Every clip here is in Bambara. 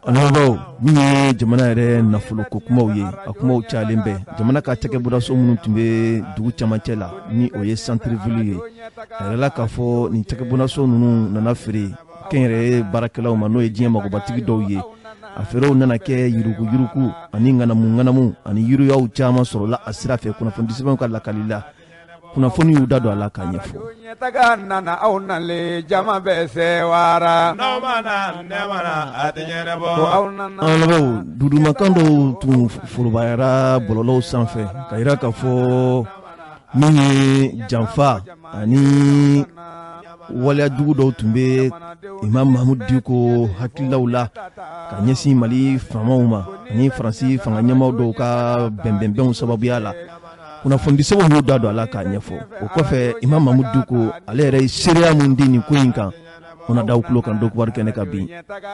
An lamɛnbaaw, min ye jamana yɛrɛ nafoloko kumaw ye, a kumaw cayalen bɛ. Jamana ka cakɛbondaso minnu tun bɛ dugu camancɛ la, ni o ye centre-ville ye, a yirala k'a fɔ nin cakɛbondaso ninnu nana feere kɛnyɛrɛye baarakɛlaw ma, n'o ye diɲɛ magobatigi dɔw ye. A feerew nana kɛ yuruguyurugu ani ŋanamu-ŋanamu ani yiriyaw caman sɔrɔla a sira fɛ. Kunnafonidisɛbɛnw ka lakali la, kunnafoni y'u da don a la k'a ɲɛfɔ. Ɲɛtaga nana aw nalen, jama bɛ sewara. An lamɛnbaaw, dudumakan dɔw tun forobayara bɔlɔlɔw sanfɛ ka yira k'a fɔ min ye janfa ani waleya jugu dɔw tun bɛ Imam Mahmoud Dicko hakililaw la ka ɲɛsin Mali faamaw ma ani Faransi fanga ɲɛmaaw dɔw ka bɛnbɛnbɛnw sababuya la. Kunnafonidisɛbɛnw y'u da don a la k'a ɲɛfɔ. O kɔfɛ, Imam Mahmoud Dicko ale yɛrɛ ye seereya mun di nin ko in kan, o na da aw tulo kan Dɔgɔkibaru kɛnɛ kan bi,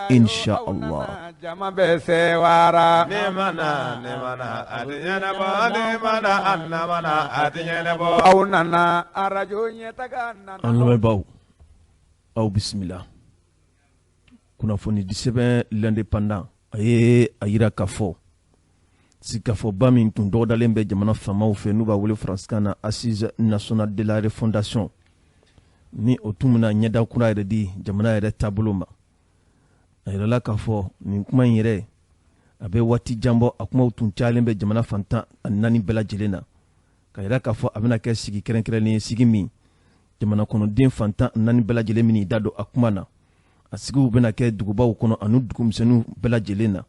insha Allah. Jama bɛ sewara. Aw nana arajo ɲɛtaga nana. An lamɛnbaaw, aw bisimila. Kunnafonidisɛbɛn L'Indépendant a ye a yira k'a fɔ sigikafɔba min tun dɔgɔdalen bɛ jamana faamaw fɛ, n'u b'a wele faransikan na Assise nationale de la refondation, ni o tun bɛna ɲɛda kura yɛrɛ di jamana yɛrɛ taabolo ma. A yirala k'a fɔ nin kuma in yɛrɛ a bɛ waati jan bɔ, a kumaw tun cayalen bɛ jamana fan 14 bɛɛ lajɛlen na, ka yira k'a fɔ a bɛna kɛ sigi kɛrɛnkɛrɛnnen ye, sigi min jamana kɔnɔden fan 14 bɛɛ lajɛlen bɛn'i da don a kuma na. A sigiw bɛna kɛ dugubaw kɔnɔ ani dugumisɛnninw bɛɛ lajɛlen na.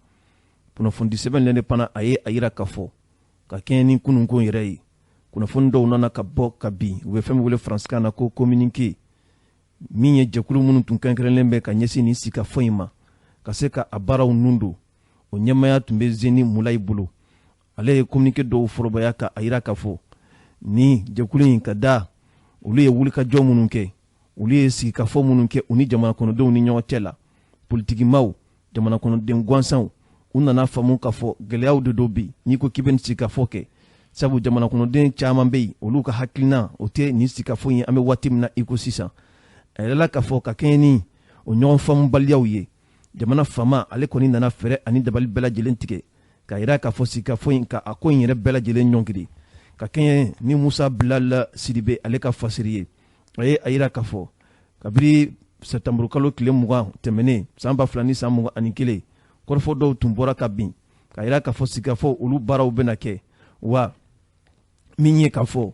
Kunnafonidisɛbɛn L'Indépendant a ye a yira k'a fɔ ka kɛɲɛ ni kununko yɛrɛ ye, kunnafoni dɔw nana ka bɔ ka bin, u bɛ fɛn min wele faransikan na ko communiqué, min ye jɛkulu minnu tun kɛrɛnkɛrɛnlen bɛ ka ɲɛsin nin sigikafɔ in ma ka se ka a baaraw nun don, o ɲɛmaaya tun bɛ Zeni Mulayi bolo. Ale ye communiqué dɔw forobaya ka a yira k'a fɔ ni jɛkulu in ka da olu ye wulikajɔ minnu kɛ, olu ye sigikafɔ minnu kɛ u ni jamana kɔnɔdenw ni ɲɔgɔn cɛ la, politikimaw, jamana kɔnɔden gansanw, u nana faamu k'a fɔ gɛlɛyaw de don bi n'i ko k'i bɛ nin sigikafɔ kɛ, sabu jamana kɔnɔden caman bɛ yen, olu ka hakilina o tɛ nin sigikafɔ in ye an bɛ waati min na i ko sisan. A yirala k'a fɔ ka kɛɲɛ ni o ɲɔgɔn faamubaliyaw ye, jamana faama ale kɔni nana fɛɛrɛ ani dabali bɛɛ lajɛlen tigɛ k'a yira k'a fɔ sigikafɔ in ka a ko in yɛrɛ bɛɛ lajɛlen ɲɔngiri. Ka kɛɲɛ ni Musa Bilal Sidibe ale ka fasiri ye, a ye a yira k'a fɔ kabiri sɛtanburukalo tile 20 tɛmɛnen san 2021, kɔrɔfɔ dɔw tun bɔra ka bin k'a yira k'a fɔ sigikafɔ olu baaraw bɛna kɛ, wa min ye k'a fɔ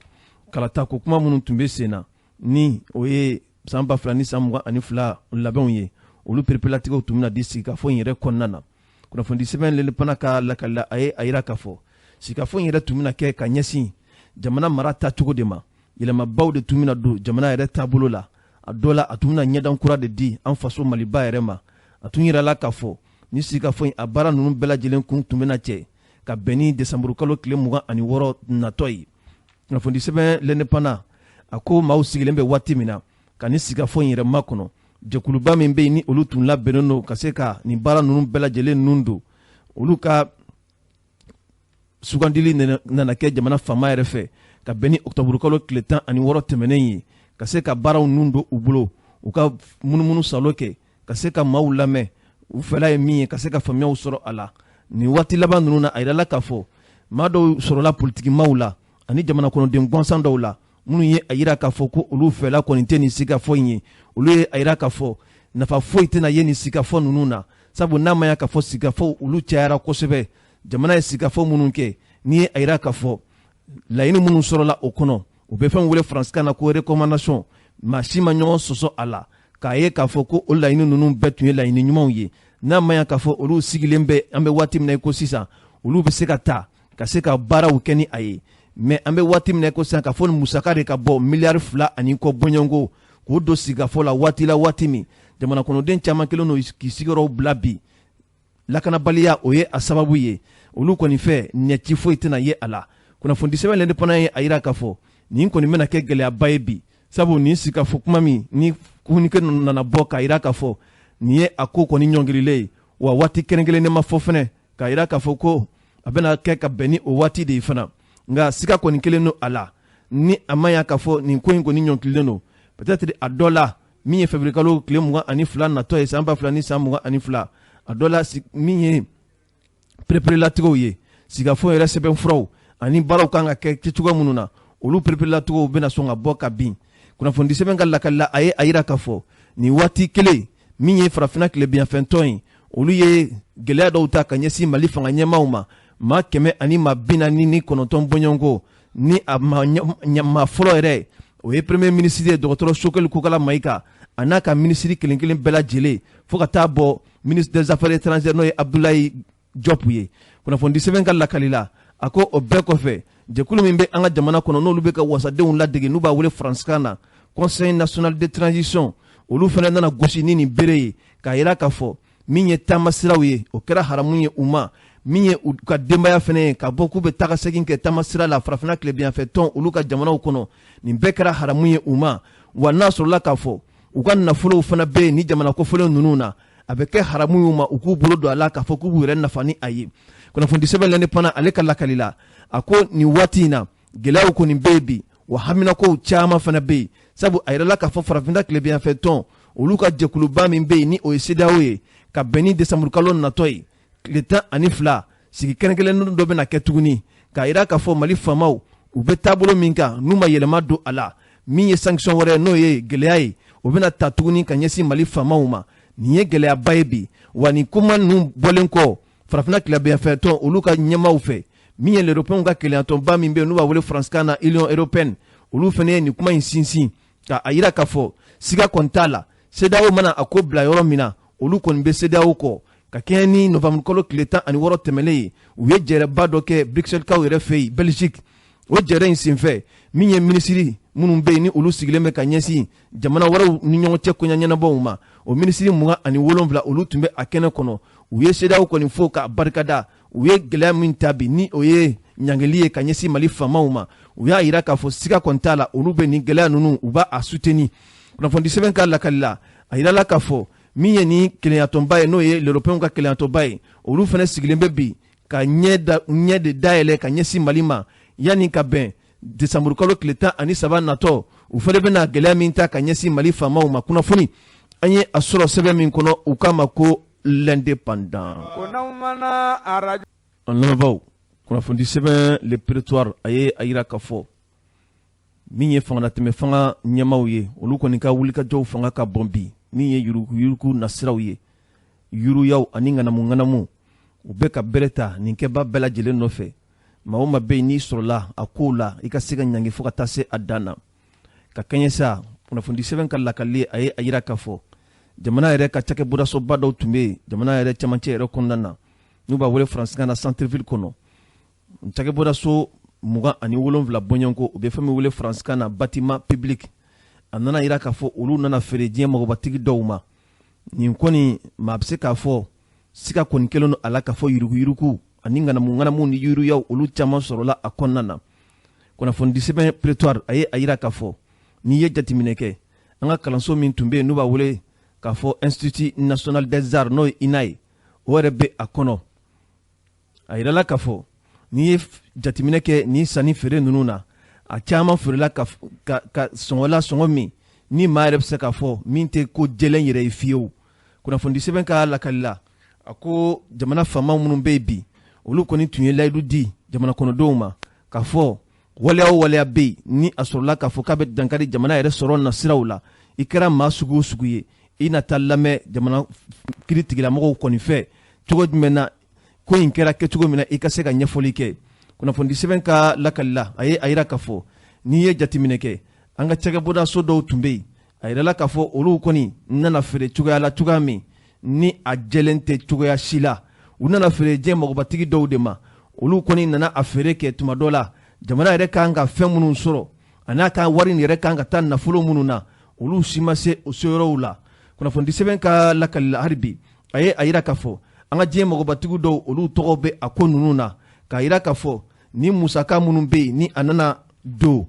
kalata ko kuma minnu tun bɛ sen na, ni o ye san 2022 labɛnw ye, olu pereperelatigɛw tun bɛna di sigikafɔ in yɛrɛ kɔnɔna na. Kunnafoni sɛbɛn L'Indépendant ka lakali la, a ye a yira k'a fɔ sigikafɔ in yɛrɛ tun bɛna kɛ ka ɲɛsin jamana mara taacogo de ma. Yɛlɛmabaw de tun bɛna don jamana yɛrɛ taabolo la. A dɔ la, a tun bɛna ɲɛdan kura de di an faso Maliba yɛrɛ ma. A tun yirala k'a fɔ ni sigikafɔ in a baara ninnu bɛɛ lajɛlen kun tun bɛna cɛ ka bɛn ni desanburukalo tile 26 natɔ ye. Kunnafoni sɛbɛn L'Indépendant a ko maaw sigilen bɛ waati min na ka ni sigikafɔ in yɛrɛ makɔnɔ, jɛkuluba min bɛ yen ni olu tun labɛnnen don ka se ka nin baara ninnu bɛɛ lajɛlen nun don, olu ka sugandili nana kɛ jamana faama yɛrɛ fɛ ka bɛn ni ɔkutɔburukalo tile 16 tɛmɛnen ye, ka se ka baaraw nun don u bolo, u ka munumunu salo kɛ ka se ka maaw lamɛn, u fɛla ye min ye, ka se ka faamuyaw sɔrɔ a la. Nin waati laban ninnu na, a yirala k'a fɔ maa dɔw sɔrɔla politikimaw la ani jamana kɔnɔden gansan dɔw la minnu ye a yira k'a fɔ ko olu fɛla kɔni tɛ nin sigikafɔ in ye. Olu ye a yira k'a fɔ nafa foyi tɛna ye nin sigikafɔ ninnu na, sabu n'a ma ya k'a fɔ sigikafɔw olu cayara kosɛbɛ, jamana ye sigikafɔ minnu kɛ, n'i ye a yira k'a fɔ laɲini minnu sɔrɔla o kɔnɔ, u bɛ fɛn wele faransikan na ko recommandation, maa si ma ɲɔgɔn sɔsɔ a la k'a ye k'a fɔ ko o laɲini ninnu bɛɛ tun ye laɲini ɲumanw ye. N'a ma ya k'a fɔ olu sigilen bɛ an bɛ waati min na i ko sisan, olu bɛ se ka ta ka se ka baaraw kɛ ni a ye. Mais an bɛ waati min na i ko sisan, k'a fɔ ni musaka de ka bɔ miliyari 2 ani kɔ bɔɲɔgɔnko k'o don sigikafɔ la waati la, waati min jamana kɔnɔden caman kɛlen don k'i sigiyɔrɔw bila bi, lakanabaliya o ye a sababu ye, olu kɔni fɛ ɲɛci foyi tɛna ye a la. Kunnafoni sɛbɛn L'Indépendant ye a yira k'a fɔ nin kɔni bɛna kɛ gɛlɛyaba ye bi, sabu nin sigikafɔ kuma min ni communiqué nana bɔ k'a yira k'a fɔ nin ye a ko kɔni ɲɔngirilen ye, wa waati kɛrɛnkɛrɛnnen ma fɔ fɛnɛ k'a yira k'a fɔ ko a bɛna kɛ ka bɛn ni o waati de ye fana. Nka siga kɔni kelen don a la, ni a ma ya k'a fɔ nin ko in kɔni ɲɔngirilen don, peut-être a dɔ la min ye février kalo tile 22 natɔ ye san 2022, A dɔ la, min ye pereperelatigɛw ye, sigikafɔ yɛrɛ sɛbɛnfuraw ani baaraw kan ka kɛ kɛcogo minnu na, olu pereperelatigɛw bɛna sɔn ka bɔ ka bin. Kunnafoni sɛbɛn ka lakali la, a ye a yira k'a fɔ nin waati kelen min ye farafinna tilebinyanfɛntɔn ye, olu ye gɛlɛya dɔw ta ka ɲɛsin Mali fanga ɲɛmaaw ma, maa 149 bɔɲɔgɔnko, ni a maa fɔlɔ yɛrɛ o ye premier ministre ye, dɔgɔtɔrɔ Choguel Kokala Maïga, a n'a ka minisiri kelen kelen bɛɛ lajɛlen, fo ka taa bɔ ministre des affaires étrangères, n'o ye Abdoulaye Diop ye. Kunnafoni sɛbɛn ka lakali la, a ko o bɛɛ kɔfɛ, jɛkulu min bɛ an ka jamana kɔnɔ, n'olu bɛ ka wasadenw ladege, n'u b'a wele faransikan na Conseil national de transition, olu fana nana gosi ni nin bere ye k'a yira k'a fɔ min ye taamasiraw ye, o kɛra haramu ye u ma. Min ye u ka denbaya fana ye, ka bɔ k'u bɛ taga segin kɛ taamasira la farafinna tilebinyanfɛ tɔn olu ka jamanaw kɔnɔ, nin bɛɛ kɛra haramu ye u ma. Wa n'a sɔrɔla k'a fɔ u ka nafolow fana bɛ yen ni jamana kofɔlen ninnu na, a bɛ kɛ haramu y'u ma u k'u bolo don a la k'a fɔ k'u b'u yɛrɛ nafa ni a ye. Kunnafoni sɛbɛn L'Indépendant ale ka lakali la, a ko nin waati in na, gɛlɛyaw kɔni bɛ yen bi, wa haminakow caman fana bɛ yen, sabu a yirala k'a fɔ farafinna tilebinyanfɛ tɔn olu ka jɛkuluba min bɛ yen, ni o ye CEDEAO ye, ka bɛn ni desanburukalo natɔ ye tile 12, sigi kɛrɛnkɛrɛnnen dɔ bɛna kɛ tuguni k'a yira k'a fɔ Mali faamaw u bɛ taabolo min kan, n'u ma yɛlɛma don a la, min ye sanction wɛrɛ, n'o ye gɛlɛya ye, o bɛna ta tuguni ka ɲɛsin Mali faamaw ma. Nin ye gɛlɛyaba ye bi. Wa nin kuma ninnu bɔlen kɔ farafinna tilebinyanfɛ tɔn olu ka ɲɛmaaw fɛ, min ye l'Européen ka kelenyatɔnba min bɛ yen, n'u b'a wele faransikan na Union européenne, olu fana ye nin kuma in sinsin ka a yira k'a fɔ siga kɔni t'a la, CEDEAO mana a ko bila yɔrɔ min na, olu kɔni bɛ CEDEAO kɔ. Ka kɛɲɛ ni novanburukalo tile 16 tɛmɛnen ye, u ye jɛrɛba dɔ kɛ Bruxelles-kaw yɛrɛ fɛ yen, Belgique. O jɛrɛ in senfɛ, min ye minisiri minnu bɛ yen, ni olu sigilen bɛ ka ɲɛsin jamana wɛrɛw ni ɲɔgɔn cɛ koɲɛ ɲɛnabɔw ma, o minisiri 27, olu tun bɛ a kɛnɛ kɔnɔ. U ye CEDEAO kɔni fo k'a barikada. U ye gɛlɛya min ta bi, ni o ye ɲangili ye ka ɲɛsin Mali faamaw ma, u y'a yira k'a fɔ siga kɔni t'a la, olu bɛ nin gɛlɛya ninnu, u b'a a soutenir. Kunnafoni sɛbɛn ka lakali la, a yirala k'a fɔ min ye nin kelenyatɔnba ye, n'o ye l'Européen ka kelenyatɔnba ye, olu fana sigilen bɛ bi ka ɲɛ da ɲɛ de dayɛlɛ ka ɲɛsin Mali ma yanni ka bɛn desanburukalo tile 13 natɔ, u fana bɛna gɛlɛya min ta ka ɲɛsin Mali faamaw ma. Kunnafoni an ye a sɔrɔ sɛbɛn min kɔnɔ, u k'a ma ko L'Indépendant. An lamɛnbaaw, kunnafoni sɛbɛn Le Prétoire a ye a yira k'a fɔ min ye fangalatɛmɛ fanga ɲɛmaaw ye, olu kɔni ka wulikajɔw fanga ka bon bi. Min ye yuruguyurugu nasiraw ye, yuruyaw ani ŋanamu ŋanamu, u bɛ ka bere ta nin kɛba bɛɛ lajɛlen nɔfɛ. Maa o maa bɛ yen n'i sɔrɔla a kow la, i ka se ka ɲangi fo ka taa se a dan na. Ka kɛɲɛ sa kunnafoni sɛbɛn ka lakali, a ye a yira k'a fɔ jamana yɛrɛ ka cakɛbɔdasoba dɔw tun bɛ yen jamana yɛrɛ cɛmancɛ yɛrɛ kɔnɔna na, n'u b'a wele faransikan na centre-ville kɔnɔ, cakɛbɔdaso 27 bɔɲɔgɔnko, u bɛ fɛn min wele faransikan na bâtiment public, a nana yira k'a fɔ olu nana feere diɲɛ mɔgɔbatigi dɔw ma. Nin kɔni, maa bɛ se k'a fɔ siga kɔni kɛlen don a la k'a fɔ yuruguyurugu ani ŋanamu ŋanamu ni yuruyaw, olu caman sɔrɔla a kɔnɔna na. Kunnafoni sɛbɛn Prétoire a ye a yira k'a fɔ n'i ye jateminɛ kɛ, an ka kalanso min tun bɛ yen, n'u b'a wele k'a fɔ Institut national des arts, n'o ye INA ye, o yɛrɛ bɛ a kɔnɔ. A yirala k'a fɔ n'i ye jateminɛ kɛ nin sanni feere ninnu na, a caman feerela ka sɔngɔ la, sɔngɔ min ni maa yɛrɛ bɛ se k'a fɔ min tɛ ko jɛlen yɛrɛ ye fiyewu. Kunnafoni sɛbɛn ka lakali la, a ko jamana faama minnu bɛ yen bi, olu kɔni tun ye layidu di jamana kɔnɔdenw ma k'a fɔ waleya o waleya bɛ yen, ni a sɔrɔla k'a fɔ k'a bɛ dankari jamana yɛrɛ sɔrɔ nasiraw la, i kɛra maa sugu o sugu ye, i na taa lamɛn jamana kiiri tigilamɔgɔw kɔni fɛ cogo jumɛn na, ko in kɛra kɛcogo min na, i ka se ka ɲɛfɔli kɛ. Kunnafoni sɛbɛn ka lakali la, a ye a yira k'a fɔ n'i ye jateminɛ kɛ, an ka cakɛbɔdaso dɔw tun bɛ yen, a yirala k'a fɔ olu kɔni nana feere cogoya la, cogoya min ni a jɛlen tɛ cogoya si la. U nana feere diɲɛ mɔgɔbatigi dɔw de ma. Olu kɔni nana a feere kɛ tuma dɔ la, jamana yɛrɛ kan ka fɛn minnu sɔrɔ, a n'a ka wari yɛrɛ kan ka taa nafolo minnu na, olu si ma se o seyɔrɔw la. Kunnafoni sɛbɛn ka lakali la, hali bi a ye a yira k'a fɔ an ka diɲɛ mɔgɔbatigiw dɔw, olu tɔgɔ bɛ a ko ninnu na, k'a yira k'a fɔ ni musaka minnu bɛ yen, ni a nana don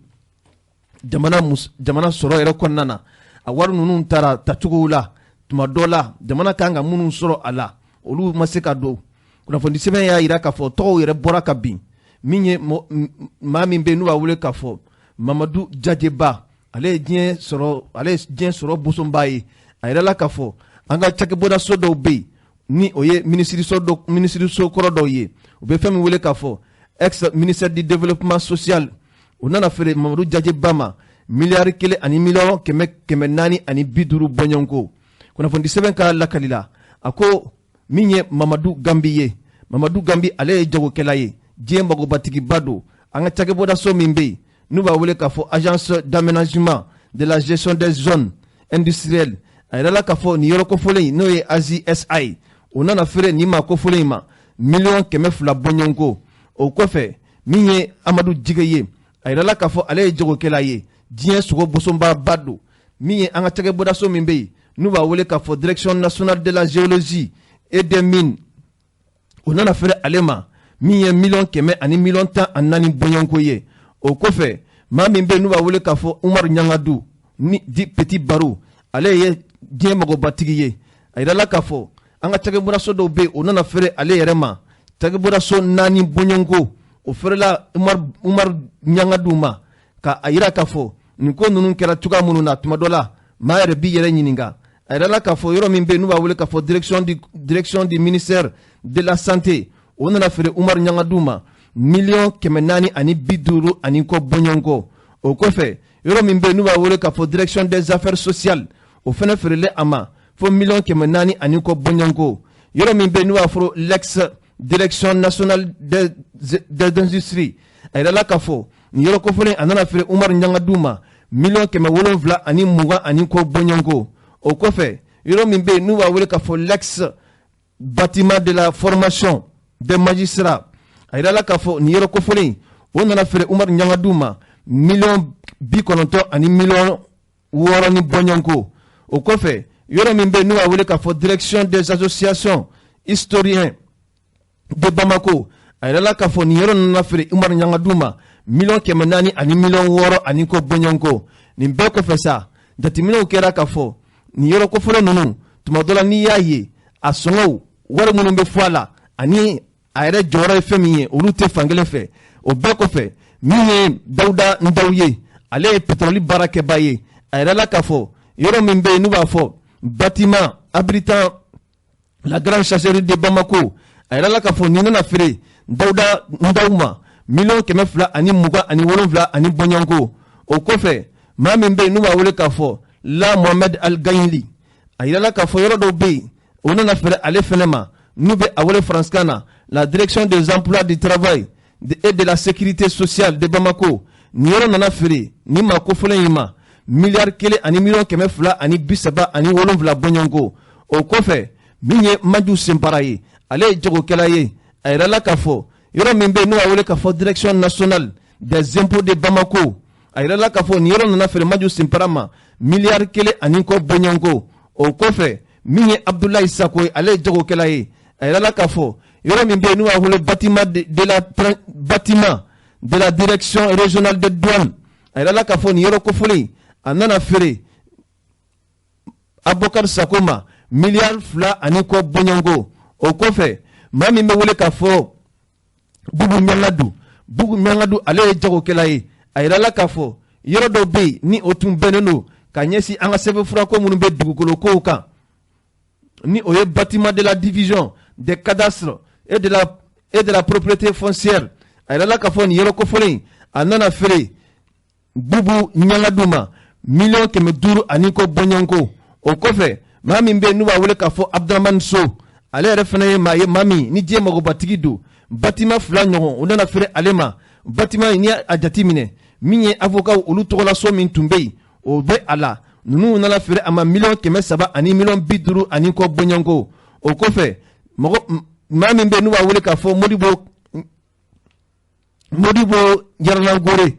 jamana sɔrɔ yɛrɛ kɔnɔna na, a wari ninnu taara tacogow la tuma dɔ la, jamana kan ka minnu sɔrɔ a la, olu ma se ka don. Kunnafoni sɛbɛn y'a yira k'a fɔ tɔgɔw yɛrɛ bɔra ka bin. Min ye maa min bɛ yen, n'u b'a wele k'a fɔ Mamadu Jajeba, ale ye diɲɛ sɔrɔ bosonba ye. A yirala k'a fɔ an ka cakɛbɔdaso dɔw bɛ yen. Ni o ye minisiriso dɔ, minisiriso kɔrɔ dɔw ye, u bɛ fɛn min wele k'a fɔ ex ministère du développement social, o nana feere Mamadu Jajeba ma 1 ani 450 000 000 bɔɲɔgɔnko. Kunnafoni sɛbɛn ka lakali la, a ko min ye Mamadu Gambi ye, Mamadu Gambi, ale ye jagokɛla ye, diɲɛ magobatigiba don. An ka cakɛbɔdaso min bɛ yen n'u b'a wele k'a fɔ Agence d'aménagement de la gestion des zones industrielles, a yɛrɛ k'a fɔ nin yɔrɔ kofɔlen, n'o ye AJSI, o nana feere nin maa kofɔlen in ma 200 000 000 bɔɲɔgɔnko. O kɔfɛ, min ye Amadu Jige ye, a yɛrɛ k'a fɔ ale ye jagokɛla ye, diɲɛ sogo bosonbaba don. Min ye an ka cakɛbɔdaso min bɛ yen n'u b'a wele k'a fɔ Direction nationale de la géologie et des mines, o nana feere ale ma min ye 100 000 000 ani 14 000 bɔɲɔgɔnko ye. O kɔfɛ, maa min bɛ yen n'u b'a wele k'a fɔ Umaru Ɲangadu ni dit Petit Baro, ale ye diɲɛ magobatigi ye. A yirala k'a fɔ an ka cakɛbɔdaso dɔw bɛ yen, o nana feere ale yɛrɛ ma, cakɛbɔdaso naani bɔɲɔgɔnko, o feerela Umaru Ɲangadu ma. Ka a yira k'a fɔ nin ko ninnu kɛra cogoya minnu na, tuma dɔ la maa yɛrɛ b'i yɛrɛ ɲininka. A yirala k'a fɔ yɔrɔ min bɛ yen n'u b'a wele k'a fɔ direction du ministère de la santé, o nana feere Umaru Ɲangadu ma 450 000 000 ani kɔ bɔɲɔgɔnko. O kɔfɛ, yɔrɔ min bɛ yen n'u b'a wele k'a fɔ direction des affaires sociales, o fana feerelen a ma fo 400 000 ani kɔ bɔɲɔgɔnko. Yɔrɔ min bɛ yen n'u b'a fɔ l'ex direction nationale des industries, a yirala k'a fɔ nin yɔrɔ kofɔlen, a nana feere Umaru Ɲangadu ma 720 000 ani kɔ bɔɲɔgɔnko. O kɔfɛ, yɔrɔ min bɛ yen n'u b'a wele k'a fɔ l'ex bâtiment de la formation des magistrats, a yirala k'a fɔ nin yɔrɔ kofɔlen, o nana feere Umaru Ɲangadu ma 90 000 000 ni bɔɲɔgɔnko. O kɔfɛ, yɔrɔ min bɛ yen n'u b'a wele k'a fɔ direction des associations historiens de Bamako, a yirala k'a fɔ nin yɔrɔ nana feere Umaru Ɲangadu ma 400 000 ani 6 000 ani kɔ bɔɲɔgɔnko. Nin bɛɛ kɔfɛ sa, jateminɛw kɛra k'a fɔ nin yɔrɔ kofɔlen ninnu, tuma dɔ la n'i y'a ye, a sɔngɔw, wari minnu bɛ fɔ a la ani a yɛrɛ jɔyɔrɔ ye fɛn min ye, olu tɛ fankelen fɛ. O bɛɛ kɔfɛ, min ye Dawuda Ndaw ye, ale ye pétrole baarakɛba ye, a yɛrɛ k'a fɔ yɔrɔ min bɛ yen n'u b'a fɔ bâtiment abritant la grande chancellerie de Bamako, a yɛrɛ k'a fɔ nin nana feere Dawuda Ndaw ma 227 000 ani bɔɲɔgɔnko. O kɔfɛ, maa min bɛ yen n'u b'a wele k'a fɔ la Mohamed Al Gayili, a yirala k'a fɔ yɔrɔ dɔw bɛ yen, o nana feere ale fɛnɛ ma, n'u bɛ a wele faransikan na la direction des emplois du travail et de la sécurité sociale de Bamako, nin yɔrɔ nana feere nin maa kofɔlen in ma 1 ani 237 000 bɔɲɔgɔnko. O kɔfɛ, min ye Maju Senpara ye, ale ye jagokɛla ye, a yirala k'a fɔ yɔrɔ min bɛ yen n'u b'a wele k'a fɔ direction nationale des impôts de Bamako, a yirala k'a fɔ nin yɔrɔ nana feere Maju Senpara ma 1 000 000 000 ani kɔ bɔɲɔgɔnko. O kɔfɛ, min ye Abdoulaye Sako ye, ale ye jagokɛla ye, a yirala k'a fɔ yɔrɔ min bɛ yen n'u b'a wele bâtiment de la direction régionale des douanes, a yirala k'a fɔ nin yɔrɔ kofɔlen, a nana feere Abubakar Sako ma 2 000 000 000 ani kɔ bɔɲɔgɔnko. O kɔfɛ, maa min bɛ wele k'a fɔ Bubu Ɲangadu, Bubu Ɲangadu, ale ye jagokɛla ye, a yirala k'a fɔ yɔrɔ dɔw bɛ yen ni o tun bɛnnen don ka ɲɛsin an ka sɛbɛnfurako minnu bɛ dugukolo kow kan, ni o ye bâtiment de la division des cadastres et de la propriété foncière, a yirala k'a fɔ nin yɔrɔ kofɔlen, a nana feere Bubu Ɲangadu ma 500 000 000 ani kɔ bɔɲɔgɔnko. O kɔfɛ, maa min bɛ yen n'u b'a wele k'a fɔ Abdramani So, ale yɛrɛ fana ye maa ye, maa min ni diɲɛ magobatigi don, bâtiment fila ɲɔgɔn, o nana feere ale ma. Bâtiment, n'i y'a jateminɛ, min ye avocat olu tɔgɔlaso min tun bɛ yen, o bɛ a la, ninnu nana feere a ma 300 000 ani 50 000 ani kɔ bɔɲɔgɔnko. O kɔfɛ, mɔgɔ maa min bɛ yen n'u b'a wele k'a fɔ Modibo Yaranagore,